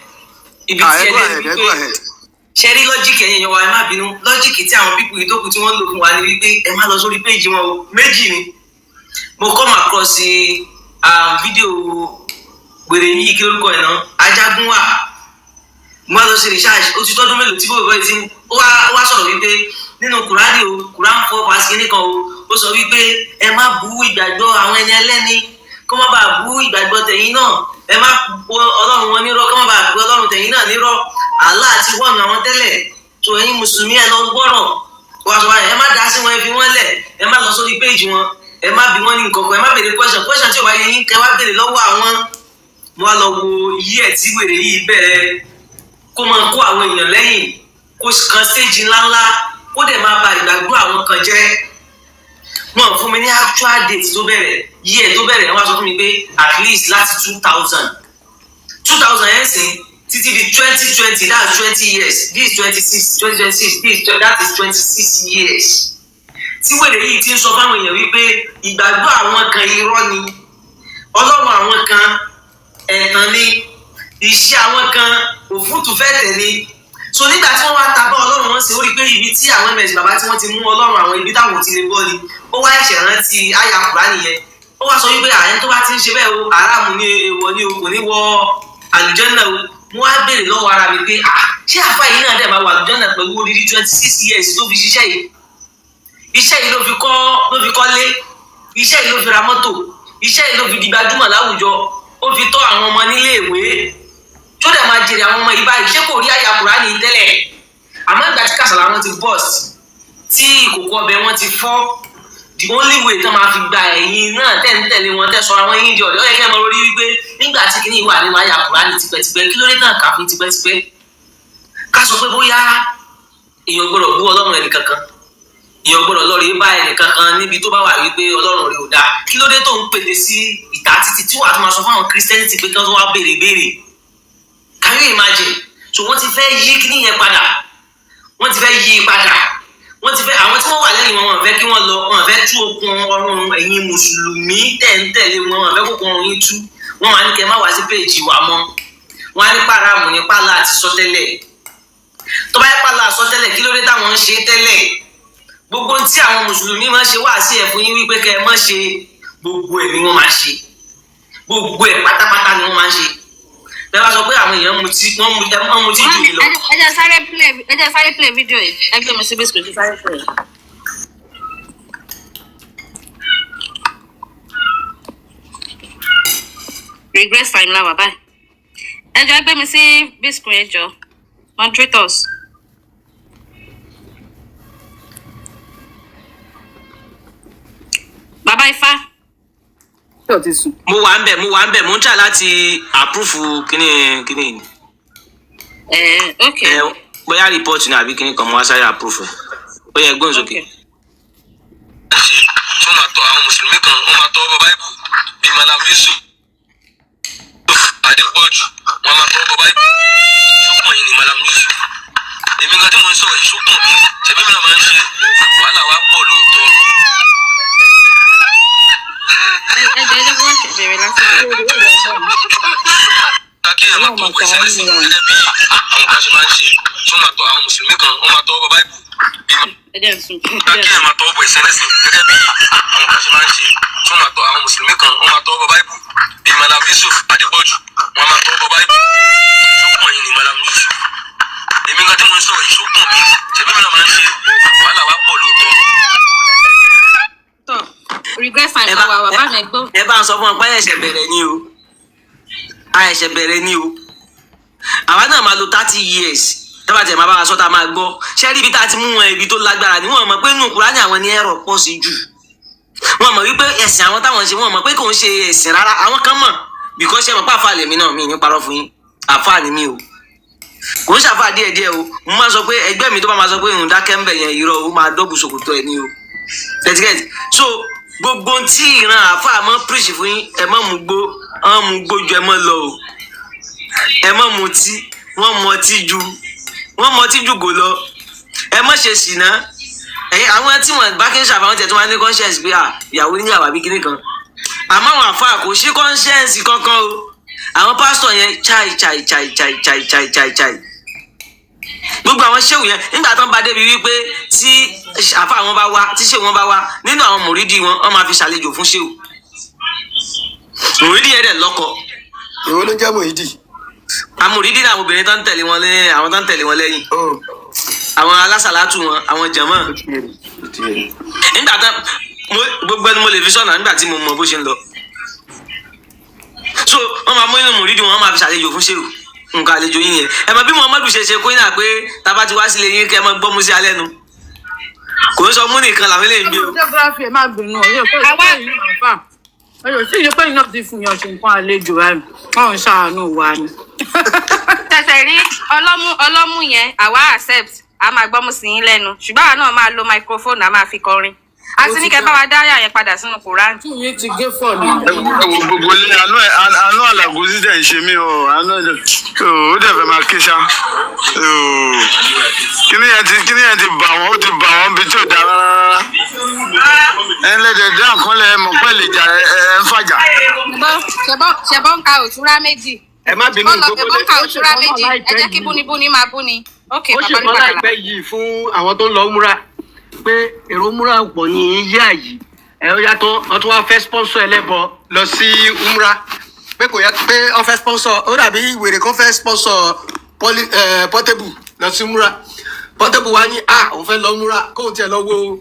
Ibi Ah, tí ẹ ẹ go dé ahead, ẹ go wípé ahead. Ṣe rí logic, ẹ̀yin èèyàn wa, ẹ má bínú, logic tí àwọn people yìí tó kù tí wọ́n lò fún wa ni wípé ẹ má lọ sórí péjì wọn o. Méjì ni mo come across fídíò wèrè yìí. Kí lórúkọ ẹ̀ náà? Ajagun wà. Mo wá lọ ṣe research, ó ti tọ́dún mélòó tí bó bọ́ ti ó wá sọ̀rọ̀ wípé nínú Kùránì o, Kùrán 4 verse kìíní kan o, ó sọ wípé ẹ má bú ìgbàgbọ́ àwọn ẹni ẹlẹ́ni kó má bàa bú ìgbàgbọ́ tẹ̀yìn náà. Ẹ má bú Ọlọ́run wọn nírọ́ kó má bàa bú Ọlọ́run tẹ̀yìn náà nírọ́. Allah ti wọ̀nà àwọn tẹ́lẹ̀ tó ẹ̀yin mùsùlùmí, ẹ lọ gbọ́rọ̀ wá sọ ẹ má dá sí wọn, ẹ fi wọ́n lẹ̀, ẹ má lọ sórí péjì wọn, ẹ má bí wọ́n ní nǹkan kan, ẹ má béèrè question. Question tí ò bá yẹ yín, kẹ́ wá béèrè lọ́wọ́ àwọn. Mo wá lọ wo iye ẹ̀ tí wèrè yìí bẹ̀rẹ̀ kó máa kó àwọn èèyàn lẹ́yìn, kó kan stage ńláńlá, kó dẹ̀ máa ba ìgbàgbọ́ àwọn kan jẹ́. Wọn fún mi ní actual date tó bẹ̀rẹ̀, year tó bẹ̀rẹ̀. Wọ́n á sọ fún mi pé at least láti 2000 yẹn sìn títí di 2020, that's 20 years. This 26, 2026, this, that is 26 years tí wèrè yìí ti ń sọ fáwọn èèyàn wípé ìgbàgbọ́ àwọn kan irọ́ ni, Ọlọ́run àwọn kan ẹ̀tàn ni, iṣẹ́ àwọn kan òfútù fẹ́ tẹ̀lé. So nígbà tí wọ́n wá ta bá Ọlọ́run wọn sí, ó rí i pé ibi tí àwọn ms bàbá tí wọ́n ti mú Ọlọ́run àwọn, ibi táwọn ò ti lè bọ́ ni. Ó wá ẹ̀ṣẹ̀ rántí àyà Kùránì yẹn, ó wá sọ wípé àyẹn tó bá ti ń ṣe bẹ́ẹ̀ o, aráàmù ní, èèwọ̀ ní o, kò ní wọ àlùjànnà o. Mo wá béèrè lọ́wọ́ ara mi pé, ah, ṣé àfa yìí náà dẹ̀ máa wọ àlùjànnà pẹ̀lú odidi 26 years tó fi ṣiṣẹ́ yìí? Iṣẹ́ yìí ló fi kọ́, ló fi kọ́lé, iṣẹ́ yìí ló fi ra mọ́tò, iṣẹ́ yìí ló fi di gbajúmọ̀ láwùjọ, ó fi tọ́ àwọn ọmọ nílé ìwé, tó dẹ̀ máa jèrè àwọn ọmọ yìí báyìí. Ṣé kò rí àyà Kùránì tẹ́lẹ̀? Àmọ́ ìgbà tí kàṣàlà wọn ti burst, tí ìkòkò ọbẹ̀ wọn ti fọ́, the only way tó máa fi gba ẹ̀yin náà tẹ̀ ń tẹ̀lé wọn, tẹ̀ sọ̀rọ̀ àwọn yín di ọ̀dọ́, ó yẹ kí ẹ mọ lórí wípé nígbà tí kìíní wà nínú àyà Kùránì tipẹ́tipẹ́, kí ló dé náà kà fún tipẹ́tipẹ́? Ká sọ pé bóyá èèyàn gbọ́dọ̀ bú Ọlọ́run ẹnì kankan, èèyàn gbọ́dọ̀ lọ rí bá ẹnì kankan níbi tó bá wà wípé Ọlọ́run rẹ̀ ò dáa, kí ló dé tó ń pèlè sí ìta títí tí wàá tún máa sọ fún àwọn Christianity pé kí wọ́n tún wá béèrè béèrè? Can you imagine? So wọ́n ti fẹ́ yí kíní yẹn padà, wọ́n ti fẹ́ yí i padà. Wọ́n ti fẹ́ àwọn tí wọ́n wà lẹ́yìn wọn, wọ́n fẹ́ kí wọ́n lọ, wọ́n fẹ́ tú okùn ọrùn ẹ̀yin mùsùlùmí tẹ̀ ń tẹ̀lé wọn, wọ́n fẹ́ kókun ọrùn yín tú. Wọ́n máa ní kẹ́ má wá sí péèjì wa mọ́. Wọ́n á ní pàràmù ní pàlà àti sọtẹ́lẹ̀. Tó bá yẹ pàlà àsọtẹ́lẹ̀, kí ló dé táwọn ń ṣe tẹ́lẹ̀? Gbogbo tí àwọn mùsùlùmí máa ń ṣe wá sí ẹ̀ fún yín wípé kẹ́ ẹ má ṣe, gbogbo ẹ̀ ni wọ́n máa ń ṣe. Gbogbo ẹ̀ pátápátá ni wọ́n máa ń ṣe. Bẹ́ẹ̀ bá sọ pé àwọn èèyàn mutí, wọ́n mutí jù mí lọ. Ẹ jẹ́ sáré play video yìí. Ẹ gbé mi sí biscuit, sáré play. Regress time la wà báyìí. Ẹ jọ̀ọ́, ẹ gbé mi sí biscuit, ẹ jọ̀ọ́, moderators. Bàbá Ifá. Mo wà ń bẹ̀, mo wà ń bẹ̀, mo ń tà láti approve kíní kíní ni. Ẹ ok. Ẹ bóyá report ni àbí kíní kan, mo wá sáré approve ẹ. Ó yẹ gbóhùn sókè. Ṣe wọ́n máa tọ àwọn mùsùlùmí kan, wọ́n máa tọwọ́ bọ báíbù bíi Malam Yusuf Adépọ̀jù, wọ́n máa tọwọ́ bọ báíbù. Ṣókàn yìí ni Malam Yusuf. Èmi gan tí mo ń sọ ìṣókàn mi, ṣèbí mi náà máa ń ṣe wàhálà wa pọ̀ lóòótọ́. Ẹ jọ̀ọ́, ẹ jẹ́ kó wọ́n ṣe bẹ̀rẹ̀ lásìkò. Kí ẹ máa tọwọ́ ìṣẹ̀lẹ̀ sí gẹ́gẹ́ bí àwọn kan ṣe máa ń ṣe. Tí wọ́n máa tọ àwọn mùsùlùmí kan, wọ́n máa tọwọ́ bọ báìbù. Ẹ jẹ́ n sùn. Kí ẹ máa tọwọ́ bọ ìsẹ́lẹ̀sìn gẹ́gẹ́ bí àwọn kan ṣe máa ń ṣe. Tí wọ́n máa tọ àwọn mùsùlùmí kan, wọ́n máa tọwọ́ bọ báìbù. Bí Malam Yusuf Adépọ̀jù, wọ́n máa tọwọ́ bọ báìbù. Ṣókàn yìí ni Malam Yusuf. Èmi gan tí mo ń sọ̀rọ̀ yìí, ṣókàn mi ni. Ṣèbí mi náà máa ń ṣe, wàhálà wa pọ̀ lóòótọ́. Tọ regret sign lọ́wọ́ wa bàbá mi gbọ́. Ẹ bá ń sọ fún wọn pé ẹ̀ṣẹ̀ bẹ̀rẹ̀ ni o, a ẹ̀ṣẹ̀ bẹ̀rẹ̀ ni o. Àwa náà máa lo 30 years tábà tẹ̀ máa bá wa sọ tá a máa gbọ́. Ṣé rí ibi tá a ti mú wọn, ibi tó lágbára ni. Wọ́n mọ̀ pé inú Kùránì àwọn ní ẹ̀rọ pọ̀ sí jù. Wọ́n mọ̀ wípé ẹ̀sìn àwọn táwọn ń ṣe, wọ́n mọ̀ pé kò ń ṣe ẹ̀sìn rárá. Àwọn kan mọ̀ because ṣe mọ̀ pé àfa lèmi náà, mi ní parọ́ fún yín, àfa ni mí o, kò ń ṣàfà díẹ̀díẹ̀ o. Mo máa sọ pé ẹgbẹ́ mi tó bá máa sọ pé òun dákẹ́ ń bẹ̀ yẹn, irọ́, ó máa dọ́bù ṣòkòtò ẹ̀ ní o. Etiquette. So gbogbo ohun tí ìran àáfàá mọ́ preach fún yín, ẹ má mú gbó, wọ́n mú gbó ju ẹ mọ́ lọ o. Ẹ má mutí, wọ́n mọtí ju, wọ́n mọtí ju gò lọ. Ẹ má ṣe ṣìnà. Ẹ̀yin àwọn tí wọ́n bá kí n ṣàfihàn tẹ̀ tí wọ́n á ní conscience pé à ìyàwó níyàwó àbí kíní kan, àmọ́ àwọn àáfàá kò sí conscience kankan o. Àwọn pásítọ̀ yẹn, chai chai chai chai chai chai chai chai, gbogbo àwọn ṣéwù yẹn, nígbà tó ń bá débi wípé tí àfa wọn bá wá, tí ṣéwù wọn bá wá, nínú àwọn mùrídìí wọn, wọn máa fi ṣàlejò fún ṣéwù. Mùrídìí yẹn dẹ̀ lọ́kọ. Èwo ló ń jẹ́ mòídì? Àwọn mùrídìí làwọn obìnrin tó ń tẹ̀lé wọn lẹ́yìn, àwọn tó ń tẹ̀lé wọn lẹ́yìn, àwọn alásàlátù wọn, àwọn jàmọ́. Nígbà tán gbogbo ẹni mo lè fi sọ̀nà nígbà tí mo mọ bó ṣe ń lọ. So wọn máa mú inú mùrídìí wọn, wọn máa fi ṣàlejò fún ṣéwù. Nǹkan àlejò yín yẹn, ẹ mọ bí Muhammadu ṣe ṣe kó yín náà pé tábà ti wá sílé yín, kẹ́ ẹ mọ gbọ́ mú sí alẹ́ nu. Kò ń sọ mú nìkan làwọn eléyìí ń gbé o. Geography, ẹ má bínú, ọyọ pé ìyá àfà ọyọ sí ìyẹn pé iná ti fún yàn ṣe nǹkan àlejò ẹ, wọn ń ṣàánú wa ni. Tẹ̀sẹ̀ rí ọlọ́mú ọlọ́mú yẹn, àwa accept, a máa gbọ́mú sí yín lẹ́nu, ṣùgbọ́n àwa náà máa lo microphone, a máa fi kọrin. A ti ní kẹ́ bá wa dá àyà yẹn padà sínú Quran. Tí yín ti gé fọ̀ ni. Ẹ wo gbogbo ilé, àánú ẹ, àánú àlàgùsí dẹ̀ ń ṣe mí o. Àánú ẹ o, ó dẹ̀ fẹ́ máa ké ṣá o. Kíní yẹn ti bà wọ́n, ó ti bà wọ́n bí tí ò dáa rárá. Ẹ ń lẹ́dẹ̀ dá nǹkan lẹ̀ mọ̀ pẹ́ lè jà, ẹ ẹ ń fàjà. Ṣẹ̀bọ́n ń ka òtúrá méjì. Ẹ má bínú. Bọ́n lọ Gbogbo ṣẹ̀bọ́n ń ka ó òtúrá ṣèkan náà méjì, ẹ láìpẹ́ jẹ́ kí yìí. Búnibúni máa búni. Ok, Ó bàbá ṣèkan ní pàtàkì. láìpẹ́ yìí fún àwọn tó ń lọ múra pé èrò múra pọ̀ ní yíyá yìí. Ẹ ó yàtọ̀, wọ́n tún wá fẹ́ sponsor ẹlẹ́bọ lọ sí umra, pé kò yẹ pé wọ́n fẹ́ sponsor. Ó dàbí wèrè kan fẹ́ sponsor Portable lọ sí umra. Portable wá ní a òun fẹ́ lọ múra, kóun tiẹ̀ lọ wo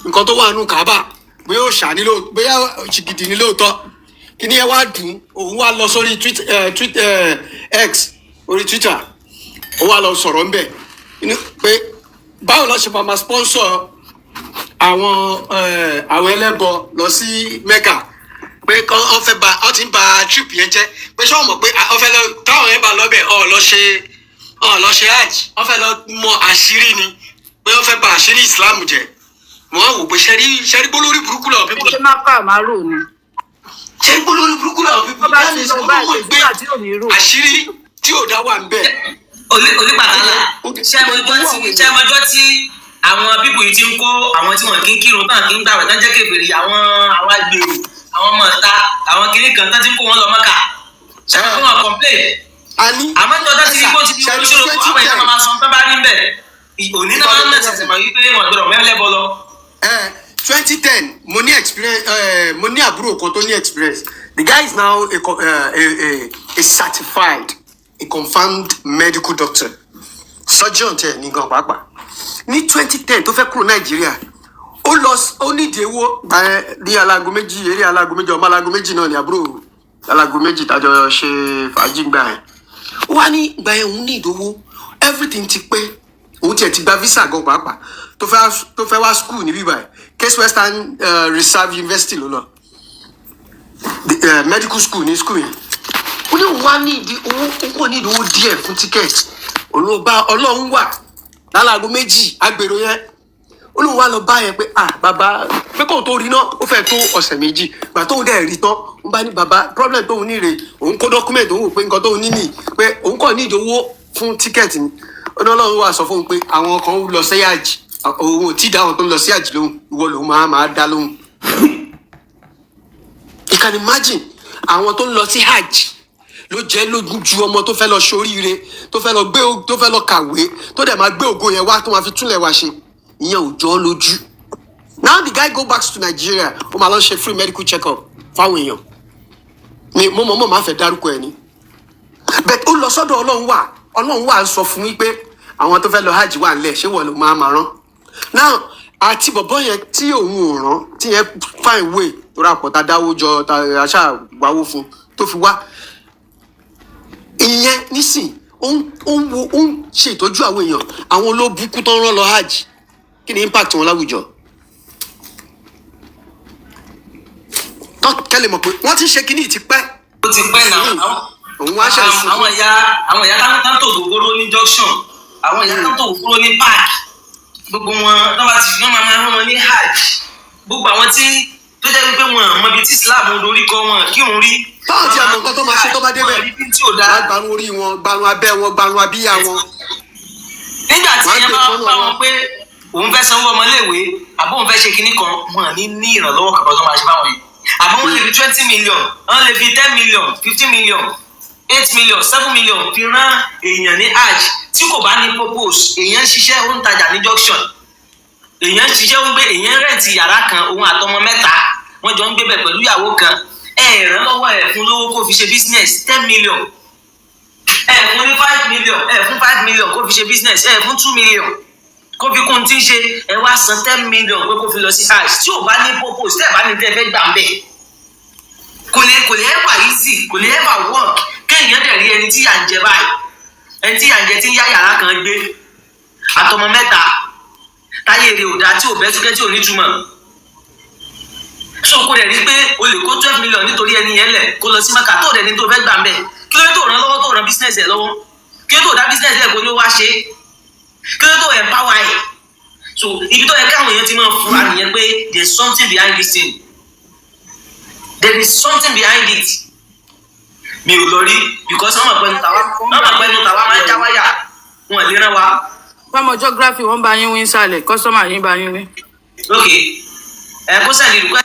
nǹkan tó wà nù Kábà, bóyá òòṣà ní lóò, bóyá ṣìgìdì ní lóòótọ́. Kíní ẹ wá dùn, òun wá lọ sórí tweet, X, orí Twitter, ó wá lọ sọ̀rọ̀ ńbẹ̀ pé báwo lọ ṣe máa ma sponsor àwọn ẹlẹ́bọ lọ sí Mecca, pé kọ́ ọ fẹ́ ba, ọ ti ń ba trip yẹn jẹ́, pé ṣé wọ́n mọ̀ pé ọ fẹ́ lọ, táwọn yẹn bá lọ bẹ̀, ọ lọ ṣe hajj, ọ fẹ́ lọ mọ àṣírí ni, pé ọ fẹ́ ba àṣírí Islam jẹ́. Wọ́n wò pé ṣẹ́rí gbólórí burúkú làwọn pípọ̀. Ṣé má kà má rò ni. Ṣẹ́rí gbólórí burúkú làwọn pípọ̀. Tó bá ti lọ báyìí, kò sígbà tí ò ní rò. Àṣírí tí ò dá wà ń bẹ̀. Onípàtàlà, ṣé ẹ mọjọ́ tí àwọn people yìí ti ń kó àwọn tí wọn kì í kírun tán, kì í gbàwẹ̀ tán, jẹ́ kèfèrí, àwọn agbèrò, àwọn ọmọ ìta, àwọn kìnnì kan tán ti ń kó wọn lọ Mọ́kà, ṣé wọn fún wọn complain? Àmọ́ ní ọjọ́ tí kò ti di oníṣòro, àwọn èèyàn máa sọ tán bá rí bẹ́ẹ̀, òní náà máa ń ṣẹ̀ṣẹ̀ mọ̀ wípé wọn gbọ́dọ̀ mẹ́lẹ́bọ lọ. 2010, mo ní experience, mo ní àbúrò kan tó ní experience. The guy is now a, co- a certified, a confirmed medical doctor, surgeon tẹ ní gan pàápàá. Ní 2010 tó fẹ́ kúrò Nàìjíríà, ó lọ ó nídìí owó gbà ẹ ní alago méjì, eré alago méjì, ọmọ alago méjì náà ní àbúrò alago méjì tájọ ṣe fàájì gbà ẹ. Ó wá ní gbà ẹ, òun ní ìdówó, everything ti pé, òun tiẹ̀ ti gba visa gan pàápàá, tó fẹ́ wá school níbí báyìí. Case Western Reserve University ló lọ. The medical school ní school yẹn. Ó ní òun wá ní ìdí owó, ó kò ní ìdí owó díẹ̀ fún ticket. Òun ló bá Ọlọ́run wà lálago méjì agbèrò yẹn. Ó lóun wá lọ bá yẹn pé, ah bàbá, pé kóun tó rí náà ó fẹ́ tó ọ̀sẹ̀ 2. Gbà tóun dẹ̀ rí tán, ń bá ní bàbá, problem tóun ní rè, òun kó document, òun wò pé nǹkan tóun ní nì, pé òun kàn ní ìdí owó fún ticket ni. Ó ní Ọlọ́run wà sọ fóun pé àwọn kan ń lọ sí àjì, òun ò tí ì dá àwọn tó ń lọ sí àjì lóhùn, ìwọ lòun máa dá lóhùn. You can imagine, àwọn tó ń lọ sí hajj Ló jẹ́ lógún ju ọmọ tó fẹ́ lọ ṣoríire, tó fẹ́ lọ gbé, tó fẹ́ lọ kàwé, tó dẹ̀ máa gbé ògo yẹn wá, tó máa fi túnlẹ̀ wá ṣe. Ìyẹn ò jọ ọ́ lójú. Now the guy go back to Nigeria, ó máa lọ ṣe free medical check up fáwọn èèyàn ni. Mo mọ̀ mọ̀ máa fẹ́ dárúkọ ẹ̀ ni, but ó lọ sọ́dọ̀ Ọlọ́run wà. Ọlọ́run wà ń sọ fún wípé àwọn tó fẹ́ lọ hajj wà nílẹ̀, ṣé wọ́n ló máa máa rán now? Àti bọ̀bọ́ yẹn tí òun ò rán, tí yẹn find way tó rà pọ̀, tá dáwó jọ, tá aṣáà gbawó fún tó fi wá, ìyẹn nísìn ó ń wo, ó ń ṣe ìtọ́jú àwọn èèyàn. Àwọn olóbùkún tó ń rán lọ hajj, kí ni impact wọn láwùjọ? Tó kẹ́lẹ̀ mọ̀ pé wọ́n ti ń ṣe kínní ti pẹ́. Ó ti pẹ́ náà. Òun wá ṣe ìsìn. Àwọn ìyá tán tó gbogbooro ní junction, àwọn ìyá tán tó gbogbooro ní park, gbogbo wọn tó bá ti wọ́n máa máa rán wọn ní hajj. Gbogbo àwọn tí tó jẹ́ wípé wọn mọ ibi tí Islam dorí kọ wọn kí òun rí. Táwọn tí a mọ nǹkan tó máa ṣe tó bá débẹ̀, Wọ́n rí bí tí ò dáa. Wọ́n á gbarun orí wọn, gbarun abẹ́ wọn, gbarun abíyá wọn. Nígbà tí Wọ́n á ìyẹn gbé bá kọ́nà bá wọn. wọn pé òun fẹ́ sanwó ọmọléèwé àbó òun fẹ́ ṣe kinní kan, wọn ní ní ìrànlọ́wọ́ kankan tó máa ṣe fáwọn yìí. Àbí wọ́n lè fi 20 million, wọ́n lè fi 10 million, 15 million, 8 million, 7 million fi rán èèyàn ní hajj tí kò bá ní purpose. Èèyàn ń ṣiṣẹ́, ó ń tajà ní junction, èèyàn ń ṣiṣẹ́, ó ń gbé, èèyàn rent yàrá kan, òun àtọmọ mẹ́ta wọ́n jọ ń gbé bẹ̀ pẹ̀lú ìyàwó kan. Ẹ ràn lọ́wọ́, ẹ̀ fún lówó kó fi ṣe business, 10 million. Ẹ fún ní 5 million, ẹ fún 5 million kó fi ṣe business, ẹ fún 2 million kó fi kún tí ń ṣe. Ẹ wá san 10 million pé kó fi lọ sí hajj. Tí ò bá ní purpose, tẹ́ ẹ bá ní tẹ́ ẹ fẹ́ gbà ń bẹ̀, kò lè ever easy, kò lè ever work. Kéèyàn dẹ̀ rí ẹni tí yà ń jẹ báyìí, ẹni tí yà ń jẹ, tí ń yá yàrá kan gbé àtọmọ mẹ́ta, táyé rè ò dáa, tí ò bẹ́ súkẹ́, tí ò nítumọ̀, so kò dẹ̀ rí pé o lè kó 12 million nítorí ẹni yẹn lẹ̀ kó lọ sí Mẹ́kà, tó dẹ̀ ní tó fẹ́ gbà ń bẹ̀. Kí ló dé tó ràn lọ́wọ́, tó ràn business ẹ̀ lọ́wọ́? Kí ló dé tó dá business ẹ̀ kó ní ó wá ṣe? Kí ló dé tó empower ẹ̀? So ibi tó yẹ káwọn èèyàn ti máa fura nìyẹn pé there is something behind this thing, there is something behind it. Mi ò lọ rí because wọ́n mọ̀ pé nu tàwa máa ń já wáyà, wọn lè rán wa. Fámọ geography, wọ́n bá yín wí sálẹ̀, customer yín bá yín wí. Ok, ẹ kó send request.